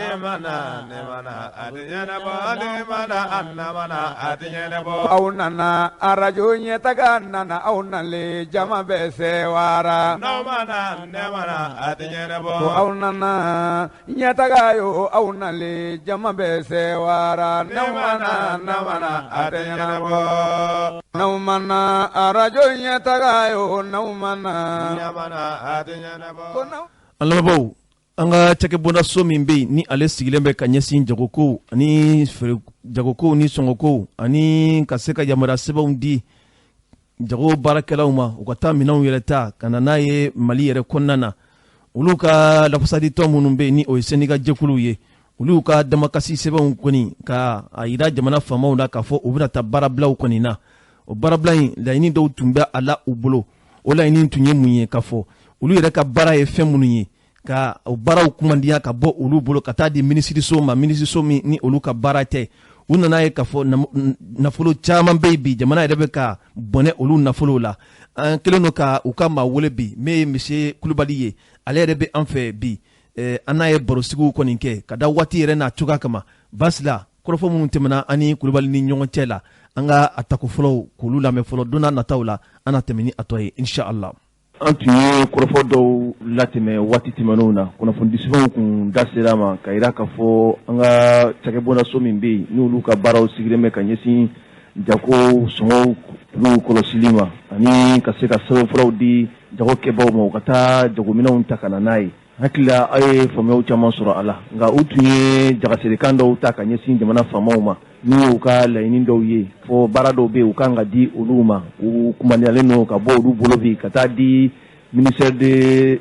Aw nana arajo ɲɛtaga nana, aw nalen jama bɛ sewara. Aw nana ɲɛtaga yo, aw nalen jama bɛ sewara. N'aw mana arajo ɲɛtaga yo, n'aw mana. An lamɛnbaaw, an ka cakɛbondaso min bɛ yen ni ale sigilen bɛ ka ɲɛsin jagokow ani feere, jagokow ni sɔngɔkow, ani ka se ka yamaruya sɛbɛnw di jago baarakɛlaw ma, u ka taa minɛnw yɛrɛ ta ka na n'a ye Mali yɛrɛ kɔnɔna na, olu ka lafasaditɔn minnu bɛ yen ni o ye syndicat jɛkuluw ye, olu ka damakasi sɛbɛnw kɔni ka a yira jamana faamaw la k'a fɔ u bɛna taa baarabilaw kɔni na. O baarabila in, laɲini dɔw tun bɛ a la u bolo. O laɲini tun ye mun ye? K'a fɔ olu yɛrɛ ka baara ye fɛn minnu ye, ka o baaraw kumandiya ka bɔ olu bolo ka taa di minisiriso ma, minisiriso min ni olu ka baara tɛ. U nana ye k'a fɔ nafolo caman bɛ yen bi, jamana yɛrɛ bɛ ka bɔnɛ olu nafolow la. An kɛlen don ka u ka maa wele bi, min ye Monsieur Kulubali ye, ale yɛrɛ bɛ an fɛ bi. An n'a ye barosigiw kɔni kɛ ka da waati yɛrɛ n'a cogoya kama. Basila, kɔrɔfɔ minnu tɛmɛna an ni Kulubali ni ɲɔgɔn cɛ la, an ka a tako fɔlɔw k'olu lamɛn fɔlɔ. Don n'a nataw la, an na tɛmɛ ni a tɔ ye, inshallah. An tun ye kɔrɔfɔ dɔw latɛmɛ waati tɛmɛnenw na, kunnafonidisɛbɛnw kun da sera a ma ka yira k'a fɔ an ka cakɛbondaso min bɛ yen n'olu ka baaraw sigilen bɛ ka ɲɛsin jago sɔngɔw olu kɔlɔsili ma, ani ka se ka sɛbɛnfuraw di jagokɛbaw ma, u ka taa jagominɛnw ta ka na n'a ye. Hakili la, aw ye faamuyaw caman sɔrɔ a la. Nka u tun ye jagaserekan dɔw ta ka ɲɛsin jamana faamaw ma, n'u y'u ka laɲini dɔw ye, fɔ baara dɔw bɛ yen u kan ka di olu ma, u kumandiyalen don ka bɔ olu bolo bi ka taa di ministère des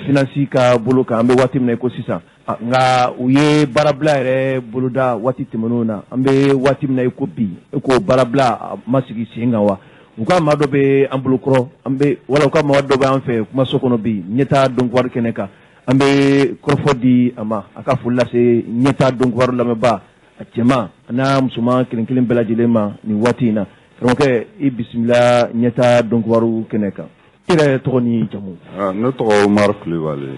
finances ka bolo kan, an bɛ waati min na i ko sisan. Nka u ye baarabila yɛrɛ boloda waati tɛmɛnenw na. An bɛ waati min na i ko bi, e ko baarabila a ma sigi sen kan wa? U ka maa dɔ bɛ an bolo kɔrɔ, an bɛ wala u ka maa dɔ bɛ an fɛ kumaso kɔnɔ bi Ɲɛta Donkibaru kɛnɛ kan. An bɛ kɔrɔfɔ di a ma, a ka foli lase Ɲɛta Donkibaru lamɛnbaa, a cɛman a n'a musoman kelen kelen bɛɛ lajɛlen ma nin waati in na. Karamɔgɔkɛ, i bisimila Ɲɛta Donkibaru kɛnɛ kan. I yɛrɛ tɔgɔ ni jamu? Ne tɔgɔ Umar Kulibali.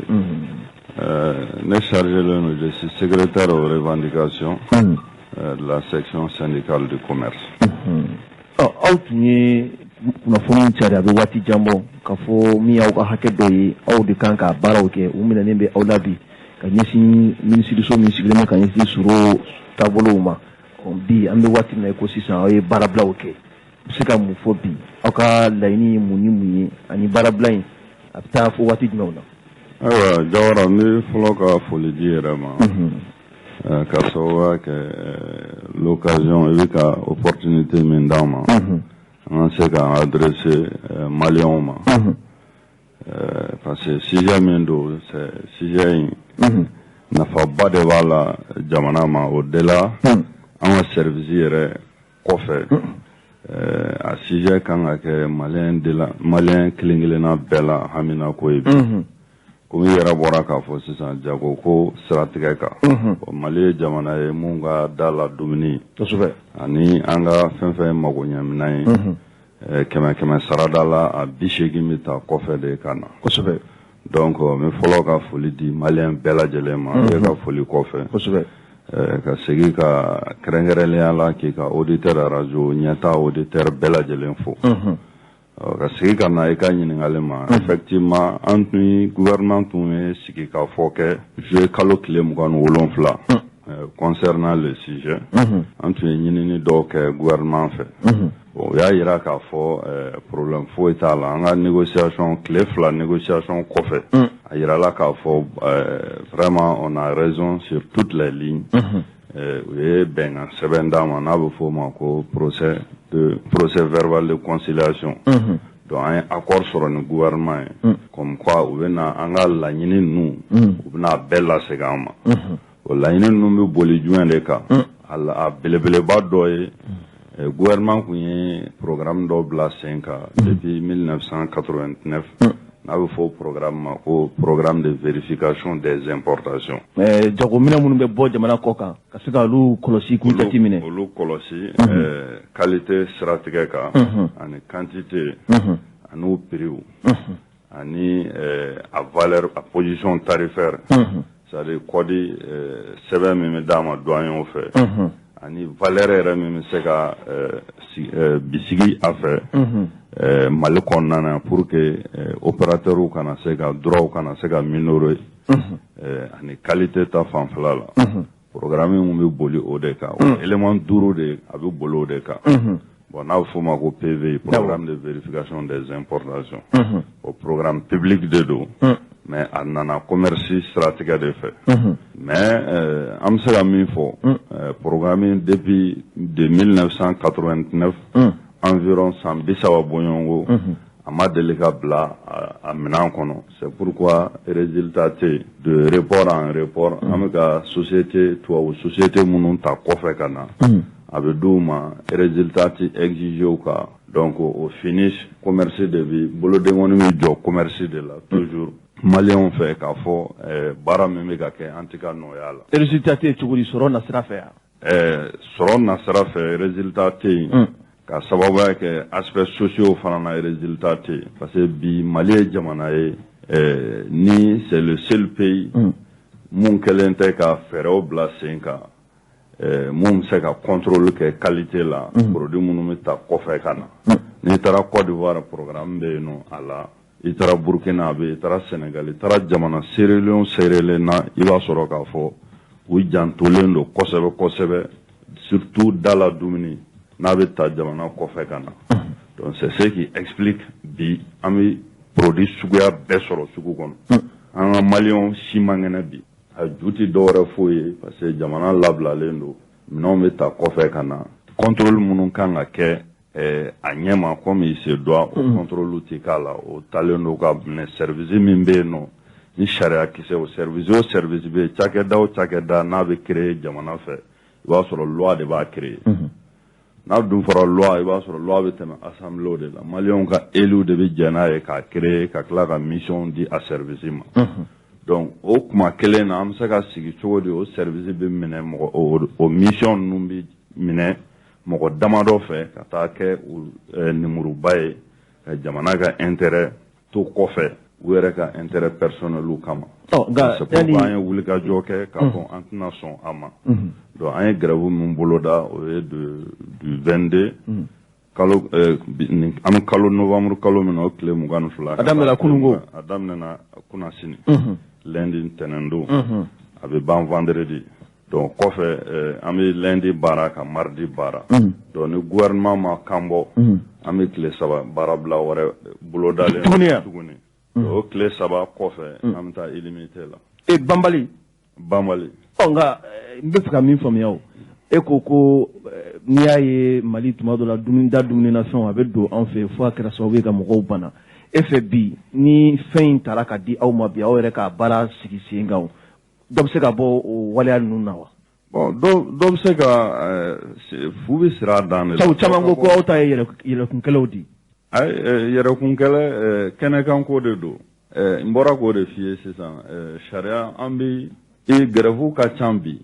Ne chargé len don, je suis secrétaire aux revendications de la section syndicale du commerce. Ɔ, aw tun ye kunnafoni cari a bɛ waati jan bɔ k'a fɔ min y'aw ka hakɛ dɔw ye, aw de kan ka baaraw kɛ, u minɛnen bɛ aw la bi ka ɲɛsin minisiriso min sigilen bɛ ka ɲɛsin sɔrɔ taabolow ma. Bi an bɛ waati min na i ko sisan, aw ye baarabilaw kɛ. U bɛ se ka mun fɔ bi? Aw ka laɲini ye mun ni mun ye, ani baarabila in a bɛ taa fo waati jumɛnw na? Ayiwa Jawara, n bɛ fɔlɔ ka foli di yɛrɛ ma ka sababuya kɛ l'occasion i bɛ ka opportunité min d'an ma, an ka se k'an adresser maliyɛnw ma, parce que sujet min don, c'est sujet in nafaba de b'a la jamana ma. Au delà an ka service yɛrɛ kɔfɛ, a sujet kan ka kɛ maliyɛn de la, maliyɛn kelen kelenna bɛɛ la haminako ye bi. Komi i yɛrɛ bɔra k'a fɔ sisan, jago ko siratigɛ kan, Mali ye jamana ye mun ka da la dumuni ani an ka fɛn fɛn magoɲɛminɛn ye, kɛmɛ kɛmɛ sarada la, a 80 bɛ ta kɔfɛ de ka na. Donc n bɛ fɔlɔ ka foli di maliyɛn bɛɛ lajɛlen ma e ka foli kɔfɛ, ka segin ka kɛrɛnkɛrɛnnenya la k'i ka auditeur radio Ɲɛta auditeur bɛɛ lajɛlen fo. Ka segin ka na i ka ɲininkali ma, effectivement, an tun ye gouvernement tun ye sigi ka fɔ kɛ juillet kalo tile 27 concernant le sujet. An tun ye ɲinini dɔw kɛ gouvernement fɛ. O y'a yira k'a fɔ problème foyi t'a la. An ka négociation, tile 2 négociation kɔfɛ, a yirala k'a fɔ vraiment on a raison sur toutes les lignes. U ye bɛnkan sɛbɛn d'an ma n'a bɛ f'o ma ko procès verbal de conciliation. Donc an ye accord sɔrɔ ni gouvernement ye, comme quoi u bɛna an ka laɲini ninnu, u bɛna a bɛɛ lasegin an ma. O laɲini ninnu bɛ boli jumɛn de kan? A belebeleba dɔ ye, gouvernement kun ye programme dɔ bila sen kan depuis 1989, n'a bɛ fɔ o programme ma ko programme de vérification des importations. Jagominɛ minnu bɛ bɔ jamana kɔ kan, ka se ka olu kɔlɔsi, k'u jateminɛ. Olu kɔlɔsi qualité siratigɛ kan, ani quantité, ani prix, ani a valeur, a position tarifaire, c'est-à-dire code sɛbɛn min bɛ d'a ma douaniers fɛ, ani valeur yɛrɛ min bɛ se ka bisigi a fɛ Mali kɔnɔna na, pour que opérateurs kana se ka droit kana se ka minorer, ani qualité ta fanfɛla la. Programme min bɛ boli o de kan, o élément duuru de a bɛ boli o de kan. Bon, n'a bɛ f'o ma ko PV, programme de vérification des importations. O programme public de don, mais a nana commerce siratigɛ de fɛ. Mais an bɛ se ka min fɔ, programme depuis de 1989 environ, san 30 bɔɲɔgɔnko, a ma deli ka bila a minɛn kɔnɔ. C'est pourquoi résultat tɛ yen. De report en report, an bɛ ka société, tubabu société minnu ta kɔfɛ ka na, a bɛ d'u ma, résultat tɛ exiger u kan. Donc au finish, commerce de bi bolodenkɔni bɛ jɔ commerce de la toujours maliyɛnw fɛ, k'a fɔ baara min bɛ ka kɛ, an tɛ ka nɔgɔya la. Résultat tɛ yen cogo di, sɔrɔ nasira fɛ yan? Sɔrɔ nasira fɛ, résultat tɛ yen, ka sababuya kɛ aspect sociaux fana na, résultat tɛ yen, parce que bi Mali ye jamana ye ni c'est le seul pays mun kɛlen tɛ ka fɛɛrɛw bila sen kan mun bɛ se ka contrôle kɛ qualité la, produit minnu bɛ ta kɔfɛ ka na. N'i taara Côte d'Ivoire, programme bɛ yen nɔ a la. I taara Burkina, a bɛ yen. I taara Sénégal, i taara jamana seerelen o seerelen na, i b'a sɔrɔ k'a fɔ u jantolen don kosɛbɛ kosɛbɛ, surtout da la dumuni n'a bɛ ta jamana kɔfɛ ka na. Donc c'est ce qui explique bi an bɛ produit suguya bɛɛ sɔrɔ sugu kɔnɔ. An ka maliyɛnw si man kɛnɛ bi. A ju tɛ dɔwɛrɛ foyi ye, parce que jamana labilalen don, minɛnw bɛ ta kɔfɛ ka na, contrôle minnu kan ka kɛ a ɲɛ ma comme il se doit, o contrôle tɛ k'a la. O talen don ka minɛ service min bɛ yen nɔ ni sariya kisɛ, o service, o service bɛ yen, cakɛda o cakɛda n'a bɛ créer jamana fɛ, i b'a sɔrɔ loi de b'a créer. N'a dun fɔra loi, i b'a sɔrɔ loi bɛ tɛmɛ assemblée de la, maliyɛnw ka élus de bɛ jɛn n'a ye k'a créer, ka tila ka mission di a service ma. Donc o kuma kelen na, an bɛ se ka sigi cogo di, o service bɛ minɛ mɔgɔ, o mission ninnu bɛ minɛ mɔgɔ damadɔ fɛ ka taa kɛ nimuruba ye, ka jamana ka intérêt to kɔfɛ u yɛrɛ ka intérêt personnel kama? Nka c'est pourquoi an ye wulikajɔ kɛ k'a fɔ an tɛna sɔn a ma. Donc an ye grève min boloda, o ye du 22 kalo, an bɛ kalo novembre kalo min na, o tile 22. A daminɛna kununko. A daminɛna kunasini, lundi, ntɛnɛn don, a bɛ ban vendredi. Donc kɔfɛ, an bɛ lundi baara ka mardi baara. Donc ni gouvernement ma kan bɔ, an bɛ tile 3 baarabila wɛrɛ bolodalen tuguni. O tile 3 kɔfɛ, an bɛ taa illimité la. E banbali. Banbali. Ɔ, nka n bɛ fɛ ka min faamuya, o e ko ko n'i y'a ye Mali tuma dɔ la dumuni da dumunina fɛnw a bɛ don an fɛ fo a kɛra sababu ye ka mɔgɔw bana, e fɛ bi ni fɛn in taara ka di aw ma bi, aw yɛrɛ ka baara sigi sen kan, dɔ bɛ se ka bɔ o waleya ninnu na wa? Bon, dɔ bɛ se ka fu bɛ sira dan de la. Sabu caman ko ko aw ta ye yɛrɛkunkɛlɛw di. Ayi, yɛrɛkunkɛlɛ kɛnɛkanko de don. N bɔra k'o de f'i ye sisan, sariya an bɛ i grève ka ca bi.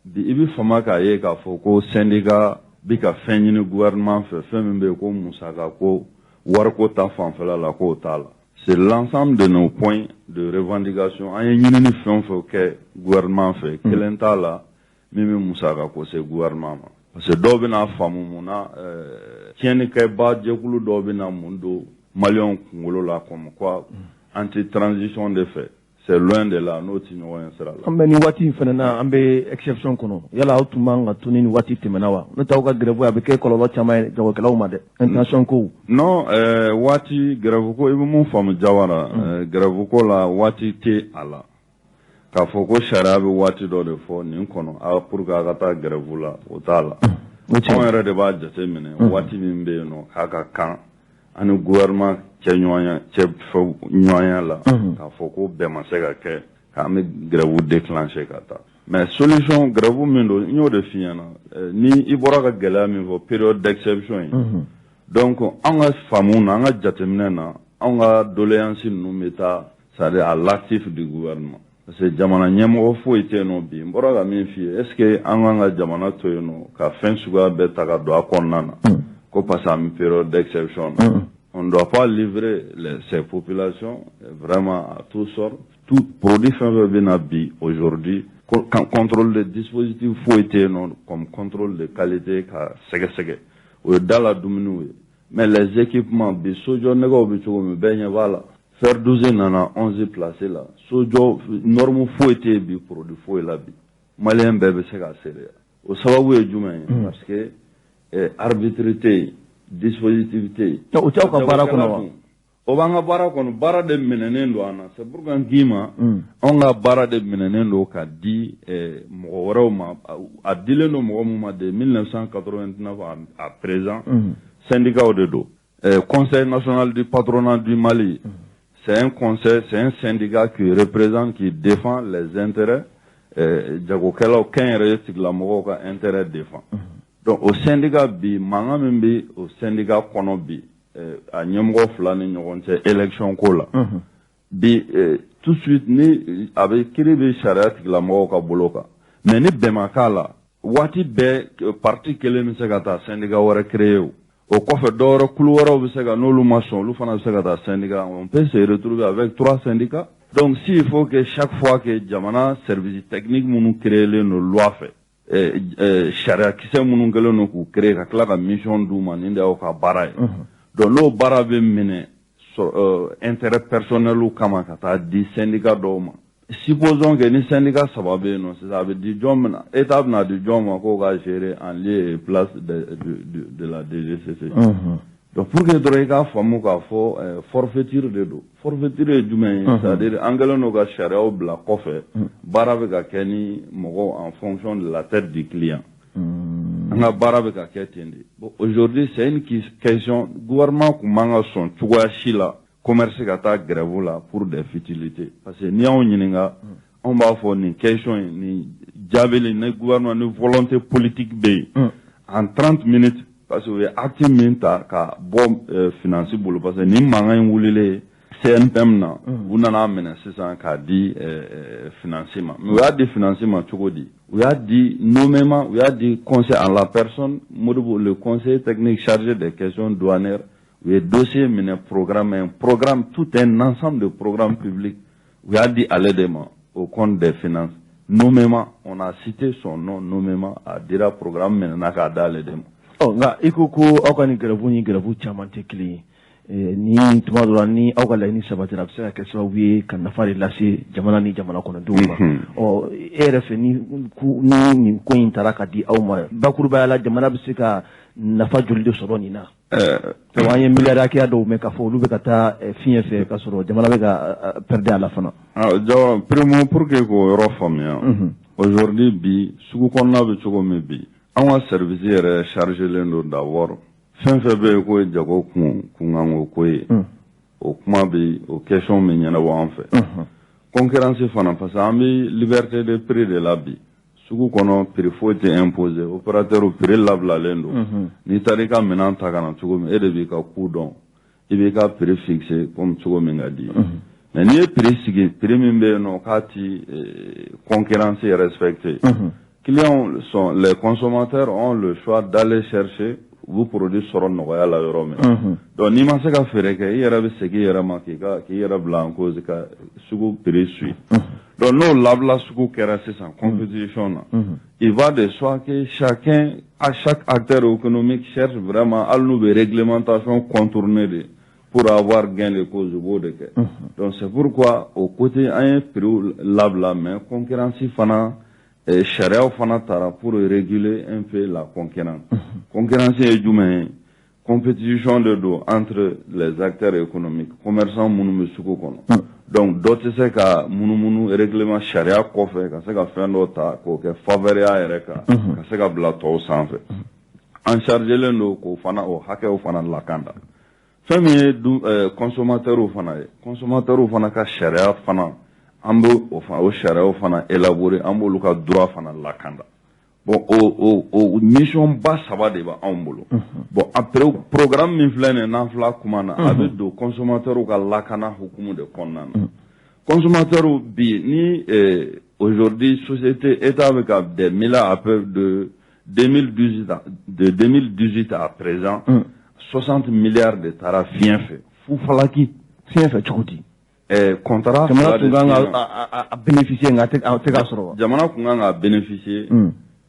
Bi i bɛ fama k'a ye k'a fɔ ko syndicat bɛ ka fɛn ɲini gouvernement fɛ, fɛn min bɛ yen ko musaka ko wariko ta fanfɛla la, k'o t'a la. C'est l'ensemble de nos points de revendication. An ye ɲinini fɛn o fɛn kɛ gouvernement fɛ, kelen t'a la min bɛ musaka ko se gouvernement ma. Parce que dɔw bɛna faamu mun na, tiɲɛnikɛba jɛkulu dɔw bɛna mun don maliyɛnw kunkolo la, comme quoi an tɛ transition de fɛ. C'est loin de là, n'o tɛ ɲɔgɔn ye sira la. An bɛ nin waati in fana na, an bɛ exception kɔnɔ. Yala aw tun man ka to ni nin waati tɛmɛna wa? N'o tɛ, aw ka grève a bɛ kɛ kɔlɔlɔ caman ye jagokɛlaw ma dɛ, intention kow. Non, waati grève ko, i bɛ mun faamu Jawara, grève ko la, waati tɛ a la. K'a fɔ ko sariya bɛ waati dɔ de fɔ nin kɔnɔ a pour que a ka taa grève la, o t'a la. Anw yɛrɛ de b'a jate minɛ waati min bɛ yen nɔ k'a ka kan. Ani gouvernement cɛ ɲɔgɔnya cɛ fɛ ɲɔgɔnya la k'a fɔ ko bɛn ma se ka kɛ, k'an bɛ grève déclencher ka taa. Mais solution, grève min don, n y'o de f'i ɲɛna, ni i bɔra ka gɛlɛya min fɔ, période d'exception ye. Donc an ka faamu na, an ka jateminɛ na, anw ka doléance ninnu bɛ taa, c'est-à-dire à l'actif du gouvernement, parce que jamana ɲɛmɔgɔ foyi tɛ yen nɔ bi. N bɔra ka min f'i ye, est ce que an kan ka jamana to yen nɔ ka fɛn suguya bɛɛ ta ka don a kɔnɔna na ko parce que an bɛ période d'exception na? On ne doit pas livrer ces populations vraiment à tout sort. Tout produit fɛn fɛn bɛ na bi aujourd'hui, contrôle de dispositif foyi tɛ yen nɔ comme contrôle de qualité ka sɛgɛsɛgɛ. O ye da la dumuniw ye, mais les équipements bi, sojɔ nɛgɛw bɛ cogo min, bɛɛ ɲɛ b'a la. Fer 12 nana 11 place la, sojɔ norme foyi tɛ yen bi, produit foyi la bi. Maliyɛn bɛɛ bɛ se k'a seereya. O sababu ye jumɛn ye? Parce que arbitre tɛ yen, dispositif tɛ yen. O t'aw ka baara kɔnɔ wa? O b'an ka baara kɔnɔ, baara de minɛnen don an na. C'est pourquoi n k'i ma, anw ka baara de minɛnen don ka di mɔgɔ wɛrɛw ma. A dilen don mɔgɔ mun ma de 1989 à présent, syndicats de don. Conseil national du patronat du Mali, c'est un conseil, c'est un syndicat qui représente, qui défend les intérêts jagokɛlaw, kɛnyɛrɛye tigilamɔgɔw ka intérêt défend. Donc o syndicat bi, mankan min bɛ o syndicat kɔnɔ bi, a ɲɛmɔgɔ fila ni ɲɔgɔn cɛ élection ko la bi, tout de suite ni a bɛ kiiri bɛ sariya tigilamɔgɔw ka bolo kan. Mais ni bɛn ma k'a la, waati bɛɛ parti kelen bɛ se ka taa syndicat wɛrɛ créer. O o kɔfɛ, dɔwɛrɛ, kulu wɛrɛw bɛ se ka, n'olu ma sɔn, olu fana bɛ se ka taa syndicat. On peut se retrouver avec trois syndicats. Donc s'il faut que chaque fois que jamana service technique minnu créelen don loi fɛ, sariya kisɛ minnu kɛlen don k'u créer ka tila ka mission d'u ma, nin de y'aw ka baara ye, donc n'o baara bɛ minɛ intérêt personnel kama ka taa di syndicat dɔw ma, supposons que ni syndicat saba bɛ yen nɔ sisan, a bɛ di jɔn min, État bɛna di jɔn ma k'o ka gérer en lieu et place de la DGCC? Donc pour que dɔrɔn i k'a faamu k'a fɔ forfaiture de don. Forfaiture ye jumɛn ye? C'est à dire an kɛlen don ka sariyaw bila kɔfɛ, baara bɛ ka kɛ ni mɔgɔw en fonction de la tête du client. An ka baara bɛ ka kɛ ten de. Bon, aujourd'hui c'est une question, gouvernement tun man ka sɔn cogoya si la commerce ka taa grève la pour des futilités, parce que n'i y'anw ɲininka, anw b'a fɔ nin question in nin jaabili, ni gouvernement ni volonté politique bɛ yen, en 30 minutes, parce que u ye acte min ta ka bɔ finance bolo, parce que nin mankan in wulilen CNPM na, u nana minɛ sisan k'a di finance ma. Mais u y'a di finance ma cogo di? U y'a di nommément, u y'a di conseil en la personne Modibo, le conseiller technique chargé des questions douanières. U ye dossier minɛ, programme, un programme, tout un ensemble de programmes publics, u y'a di ale de ma au compte des finances. Nommément, on a cité son nom nommément, a dira programme minɛna k'a d'ale de ma. Ɔ, nka i ko ko aw ka nin grève ni grève caman tɛ kelen ye. Ni tuma dɔ la, ni aw ka laɲini sabatira, a bɛ se ka kɛ sababu ye ka nafa de lase jamana ni jamana kɔnɔdenw ma. Ɔ, e yɛrɛ fɛ, ni nin ko in taara ka di aw ma, bakurubaya la, jamana bɛ se ka nafa joli de sɔrɔ nin na? Sabu an ye miliyari hakɛya dɔw mɛn k'a fɔ olu bɛ ka taa fiɲɛ fɛ k'a sɔrɔ jamana bɛ ka perdre a la fana. Jawara, primo, pour que k'o yɔrɔ faamuya, aujourd'hui bi, sugu kɔnɔna bɛ cogo min bi, an ka service yɛrɛ chargelen don d'abord, fɛn fɛn bɛ yen k'o ye jago kun kunkanko ko ye, o kuma bɛ, o question bɛ ɲɛnabɔ an fɛ. Concurrence fana, parce que an bɛ liberté de prix de la bi sugu kɔnɔ, prix foyi tɛ imposer opérateur, prix labilalen don. N'i taara i ka minɛn ta ka na cogo min, e de b'i ka coût dɔn, i b'i ka prix fixer comme cogo min ka di ye. Mais n'i ye prix sigi, prix min bɛ yen nɔ k'a ti concurrence respecter, clients sont les consommateurs, ont le choix d'aller chercher u bɛ produit sɔrɔ nɔgɔya la yɔrɔ min. Donc n'i ma se ka feere kɛ, i yɛrɛ bɛ segin i yɛrɛ ma k'i ka k'i yɛrɛ bila en cause ka sugu prix suit. Donc n'o labila sugu kɛra sisan compétition na, il va de soi que chacun à chaque acteur économique cherche vraiment, hali n'u bɛ réglementation contourner de pour avoir gain de cause, u b'o de kɛ. Donc c'est pourquoi au côté an ye prix labila, mais concurrence fana, sariyaw fana taara pour réguler un peu la concurrence. Concurrence ye jumɛn ye? Compétition de don entre les acteurs économiques, commerçants minnu bɛ sugu kɔnɔ. Donc dɔ tɛ se ka munumunu règlement sariya kɔfɛ ka se ka fɛn dɔ ta k'o kɛ faveur y'a yɛrɛ kan ka se ka bila tɔw sanfɛ. An chargelen don k'o fana o hakɛw fana lakanda. Fɛn min ye consommateurs fana ye, consommateurs fana ka sariya fana, an bɛ o sariyaw fana élaborer, an b'olu ka droit fana lakanda. Bon, o mission ba saba de bɛ anw bolo. Bon, après, programme min filɛ nin ye, n'an fila kuma na, a bɛ don consommateurs ka lakana hukumu de kɔnɔna na. Consommateurs bi ni aujourd'hui société état bɛ ka des milliards à peu de 2018, de 2018 à présent, 60 milliards de taara fiɲɛ fɛ fufalaki. Fiɲɛ fɛ cogo di? Contrat jamana tun kan ka a bénéficier, nka a tɛ k'a sɔrɔ wa? Jamana tun kan ka bénéficier,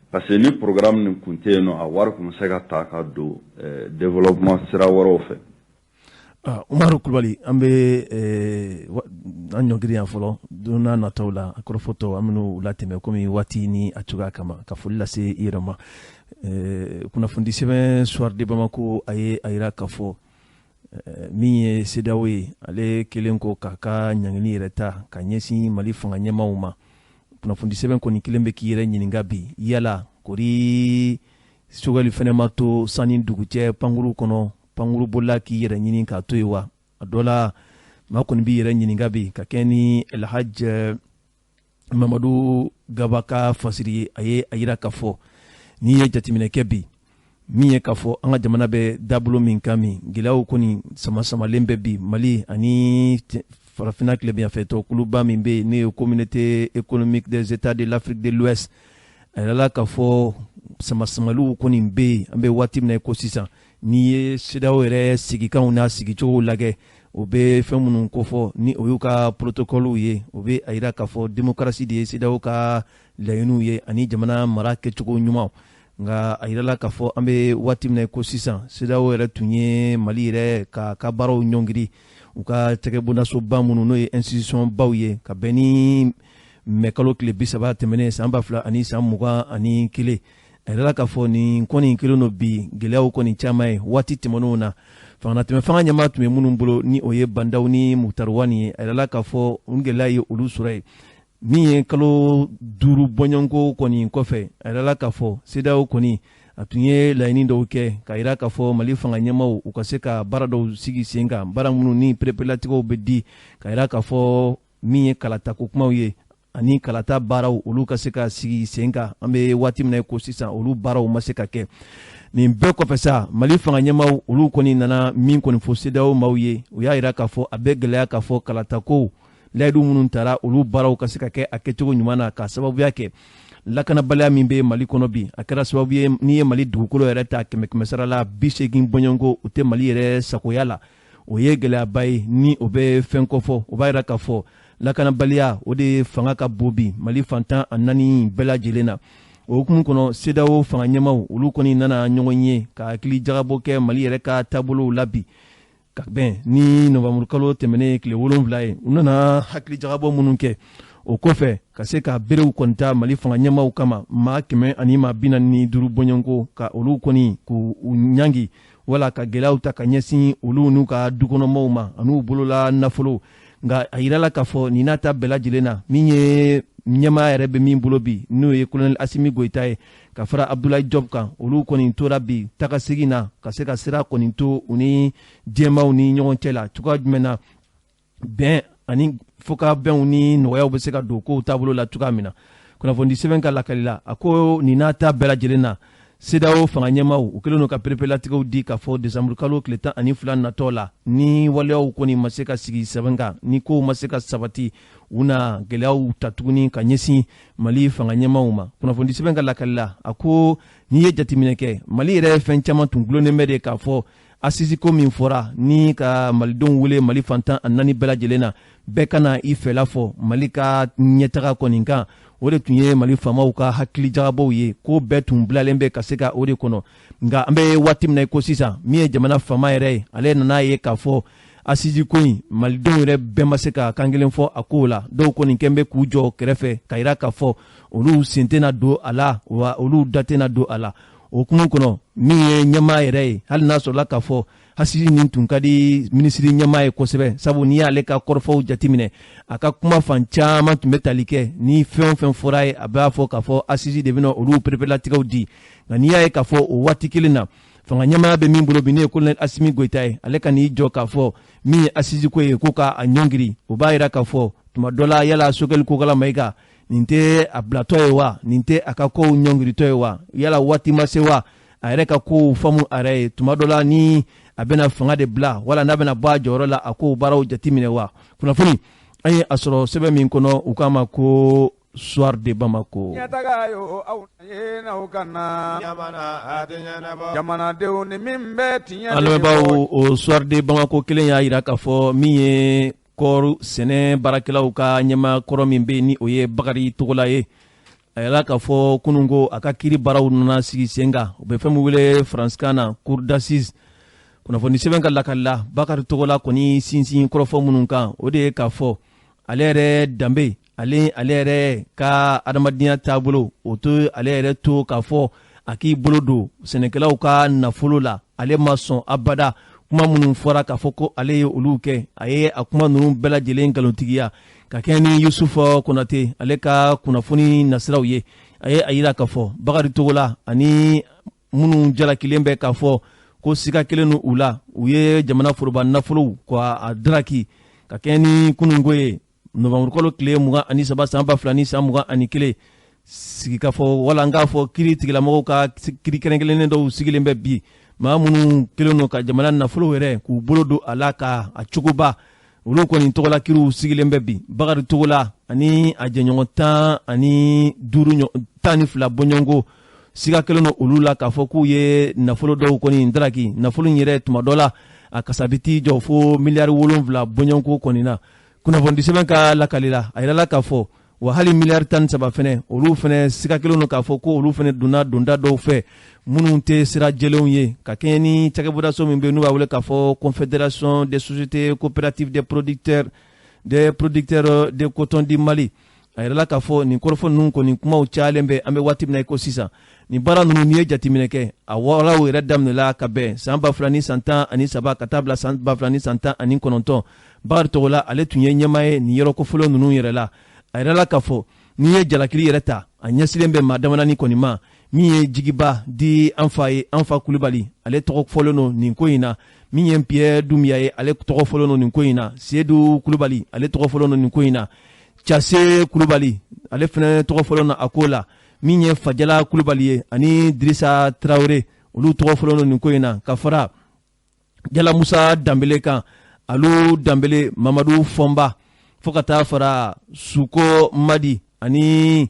parce que ni programme nin tun tɛ yen nɔ, a wari tun bɛ se ka ta ka don développement sira wɛrɛw fɛ. Umaru Kulubali, an bɛ an ɲɔngiri yan fɔlɔ. Don n'a nataw la, a kɔrɔfɔtɔ an bɛn'o latɛmɛ komi waati ni a cogoya kama. Ka foli lase i yɛrɛ ma. Kunnafoni sɛbɛn Soir de Bamako, a ye a yira k'a fɔ min ye CEDEAO ye, ale kelen ko k'a ka ɲangili yɛrɛ ta ka ɲɛsin Mali fanga ɲɛmaaw ma. Kunnafoni sɛbɛn kɔni kelen bɛ k'i yɛrɛ ɲininka bi, yala kori Choguel fɛnɛ ma to sanni dugu cɛ pankuru kɔnɔ, pankuru bolila k'i yɛrɛ ɲini k'a to yen wa? A dɔ la, maa kɔni b'i yɛrɛ ɲininka bi ka kɛ ni Elhaj Mamadu Gaba ka fasiri ye. A ye a yira k'a fɔ n'i ye jateminɛ kɛ bi, min ye k'a fɔ an ka jamana bɛ dabolo min kan min, gɛlɛyaw kɔni sama-samalen bɛ bi Mali ani farafinna tilebinyanfɛtɔ kuluba min bɛ yen, n'o ye Communauté économique des États de l'Afrique de l'Ouest. A yirala k'a fɔ sama-samaliw kɔni bɛ yen. An bɛ waati min na i ko sisan, n'i ye CEDEAO yɛrɛ sigikanw n'a sigicogow lajɛ, o bɛ fɛn minnu kofɔ ni o y'u ka protocole ye, o bɛ a yira k'a fɔ démocratie de ye CEDEAO ka laɲiniw ye ani jamana mara kɛcogo ɲuman. Nka a yirala k'a fɔ an bɛ waati min na i ko sisan, CEDEAO yɛrɛ tun ye Mali yɛrɛ ka baaraw ɲɔngiri, u ka tɛgɛbondasoba minnu n'o ye institution baw ye, ka bɛn ni mɛkalo tile 30 tɛmɛnen san 2021. A yirala k'a fɔ nin kɔni kelen don bi gɛlɛyaw kɔni caman ye. Waati tɛmɛnenw na, fangatɛmɛ fanga ɲɛmaa tun bɛ minnu bolo, ni o ye Bandaw ni Moctar Ouane ye, a yirala k'a fɔ u gɛlɛya ye olu sɔrɔ yen. Min ye kalo 5 bɔɲɔgɔnko kɔni kɔfɛ, a yirala k'a fɔ CEDEAO kɔni a tun ye laɲini dɔw kɛ ka yira k'a fɔ Mali fanga ɲɛmaaw u ka se ka baara dɔw sigi sen kan, baara minnu ni pereperelatigɛw bɛ di, ka yira k'a fɔ min ye kalatako kumaw ye ani kalata baaraw, olu ka se ka sigi sen kan. An bɛ waati min na ko sisan, olu baaraw ma se ka kɛ. Nin bɛɛ kɔfɛ sa, Mali fanga ɲɛmaaw olu kɔni nana min kɔni fɔ CEDEAO maaw ye, u y'a yira k'a fɔ a bɛ gɛlɛya k'a fɔ kalatako layidu minnu tara, olu baaraw ka se ka kɛ a kɛcogo ɲuman na, k'a sababuya kɛ lakanabaliya min bɛ Mali kɔnɔ bi. A kɛra sababu ye, n'i ye Mali dugukolo yɛrɛ ta kɛmɛ kɛmɛ sara la, 80 bɔɲɔgɔnko o tɛ Mali yɛrɛ sagoya la. O ye gɛlɛyaba ye ni o bɛ fɛn kɔfɔ. O b'a yira k'a fɔ lakanabaliya o de fanga ka bon bi Mali fantan a naani bɛɛ lajɛlen na. O hukumu kɔnɔ, CEDEAO fanga ɲɛmaaw olu kɔni nana ɲɔgɔn ye ka hakili jagabɔ kɛ Mali yɛrɛ ka taabolow la bi, ka bɛn ni novanburukalo tɛmɛnen tile 7 ye. U nana hakili jagabɔ minnu kɛ o kɔfɛ, ka se ka berew kɔni ta Mali fanga ɲɛmaaw kama, maa 100 ani maa 45 bɔɲɔgɔnko, ka olu kɔni k'u ɲangi wala ka gɛlɛyaw ta ka ɲɛsin olu n'u ka dukɔnɔmaw ma an'u bolola nafolo. Nka a yirala k'a fɔ nin n'a ta bɛɛ lajɛlen na, min ye ɲɛmaa yɛrɛ bɛ min bolo bi, n'o ye colonel Assimi Goïta ye, ka fara Abdoulaye Diop kan, olu kɔni tora bi tagasegin na ka se ka sira kɔni to u ni jɛmaw ni ɲɔgɔn cɛ la, cogoya jumɛn na bɛn ani fɔkabɛnw ni nɔgɔyaw bɛ se ka don kow taabolo la cogoya min na. Kunnafoni sɛbɛn ka lakali la, a ko nin n'a ta bɛɛ lajɛlen na, CEDEAO fanga ɲɛmaaw u kɛlen don ka pereperelatigɛw di k'a fɔ desanburukalo tile 12 natɔ la, ni waleyaw kɔni ma se ka sigi sɛbɛn kan, ni kow ma se ka sabati, u na gɛlɛyaw ta tuguni ka ɲɛsin Mali fanga ɲɛmaaw ma. Kunnafoni sɛbɛn ka lakali la, a ko n'i ye jateminɛ kɛ, Mali yɛrɛ fɛn caman tun gulonnen bɛ de k'a fɔ assise ko min fɔra ni ka malidenw wele Mali fantan a naani bɛɛ lajɛlen na, bɛɛ ka na i fɛla fɔ Mali ka ɲɛtaga kɔni kan. O de tun ye Mali faamaw ka hakili jagabɔw ye, ko bɛɛ tun bilalen bɛ ka se ka o de kɔnɔ. Nka an bɛ waati min na i ko sisan, min ye jamana faama yɛrɛ ye, ale nana ye k'a fɔ assise ko in, malidenw yɛrɛ bɛɛ ma se ka kan kelen fɔ a kow la. Dɔw kɔni kɛn bɛ k'u jɔ kɛrɛfɛ ka yira k'a fɔ olu sen tɛna don a la, wa olu da tɛna don a la. O hukumu kɔnɔ, min ye ɲɛmaa yɛrɛ ye, hali n'a sɔrɔla k'a fɔ assise nin tun ka di minisiri ɲɛmaa ye kosɛbɛ, sabu n'i y'ale ka kɔrɔfɔw jateminɛ, a ka kuma fan caman tun bɛ tali kɛ ni fɛn o fɛn fɔra ye, a b'a fɔ k'a fɔ assise de bɛna olu pereperelatigɛw di. Nka n'i y'a ye k'a fɔ o waati kelen na, Fanga ɲɛmaaya bɛ min bolo bi, n'o ye Colonel Asimi Goyita ye, ale ka n'i jɔ k'a fɔ min ye assise ko ye, ko k'a ɲɔngiri, o b'a yira k'a fɔ tuma dɔ la, yala Sogɛli Kokala Mayiga, nin tɛ a bilatɔ ye wa? Nin tɛ a ka kow ɲɔngiritɔ ye wa? Yala waati ma se wa a yɛrɛ ka kow faamu a yɛrɛ ye tuma dɔ la, ni a bɛna fanga de bila wala n'a bɛna bɔ a jɔyɔrɔ la, a kow baaraw jateminɛ wa? Kunnafoni an ye a sɔrɔ sɛbɛn min kɔnɔ, u k'a ma ko Soir de Bamako. Ɲɛtaga yo, aw ye n'aw ka na jamanadenw ni min bɛ tiɲɛ. An lamɛnbaaw, o Soir de Bamako kelen y'a yira k'a fɔ min ye kɔɔri sɛnɛ baarakɛlaw ka ɲɛmaa kɔrɔ min bɛ yen, ni o ye Bakari Togola ye, a yɛrɛ k'a fɔ kunun ko a ka kiiri baaraw nana sigi sen kan, u bɛ fɛn min wele faransikan na cour d'assises. Kunnafoni sɛbɛn ka lakali la, Bakari Togola kɔni sinsin kɔrɔfɔ minnu kan, o de ye k'a fɔ ale yɛrɛ danbe, ale yɛrɛ ka adamadenya taabolo, o to ale yɛrɛ to k'a fɔ a k'i bolo don sɛnɛkɛlaw ka nafolo la. Ale ma sɔn abada. Kuma minnu fɔra k'a fɔ ko ale ye olu kɛ, a ye a kuma ninnu bɛɛ lajɛlen nkalontigiya. Ka kɛ ni Yusufu Konate ale ka kunnafoni nasiraw ye, a ye a yira k'a fɔ Bakari Togola ani minnu jalakilen bɛ k'a fɔ ko siga kelen u la, u ye jamana foroba nafolow ka a daraki. Ka kɛ ni kununko ye, novanburukalo tile 23 san 2021, sigikafɔ wala n k'a fɔ kiiri tigilamɔgɔw ka kiiri kɛrɛnkɛrɛnnen dɔw sigilen bɛ bi. Maa minnu kelen don ka jamana nafolo yɛrɛ k'u bolo don a la ka a cogoba, olu kɔni tɔgɔla kiriw sigilen bɛ bi. Bakari Togola ani a jɛɲɔgɔn 15, 12 bɔɲɔgɔnko, siga kelen don olu la k'a fɔ k'u ye nafolo dɔw kɔni daraki. Nafolo in yɛrɛ, tuma dɔ la a kasabi t'i jɔ fo miliyari 7 bɔɲɔgɔnko kɔni na. Kunnafoni sɛbɛn ka lakali la, a yirala k'a fɔ wa hali miliyari 13 fɛnɛ, olu fɛnɛ siga kelen don k'a fɔ ko olu fɛnɛ donna donda dɔw fɛ minnu tɛ sira jɛlenw ye. Ka kɛɲɛ ni cakɛbɔdaso min bɛ, n'u b'a wele k'a fɔ Confédération des sociétés coopératives des producteurs de coton du Mali, a yirala k'a fɔ nin kɔrɔfɔ ninnu kɔni kumaw cayalen bɛ. An bɛ waati min na i ko sisan, nin baara ninnu, n'i ye jateminɛ kɛ, a waraw yɛrɛ daminɛla ka bɛn san 2013 ka taa bila san 2019. Bakari Togola, ale tun ye ɲɛmaa ye nin yɔrɔ kofɔlen ninnu yɛrɛ la. A yirala k'a fɔ n'i ye jalakili yɛrɛ ta, a ɲɛsilen bɛ maa damadani kɔni ma. Min ye Jigiba di an fa ye, an fa Kulubali, ale tɔgɔ fɔlen don nin ko in na. Min ye Pierre Dunbiya ye, ale tɔgɔ fɔlen don nin ko in na. Sedu Kulubali, ale tɔgɔ fɔlen don nin ko in na. Case Kulubali, ale fana tɔgɔ fɔlen don a ko la. Min ye Fajala Kulubali ye ani Dirisa Tarawele, olu tɔgɔ fɔlen don nin ko in na, ka fara Jala Musa Danbele kan, Alu Danbele, Mamadu Fɔnba, fo ka taa fara Suko Madi ani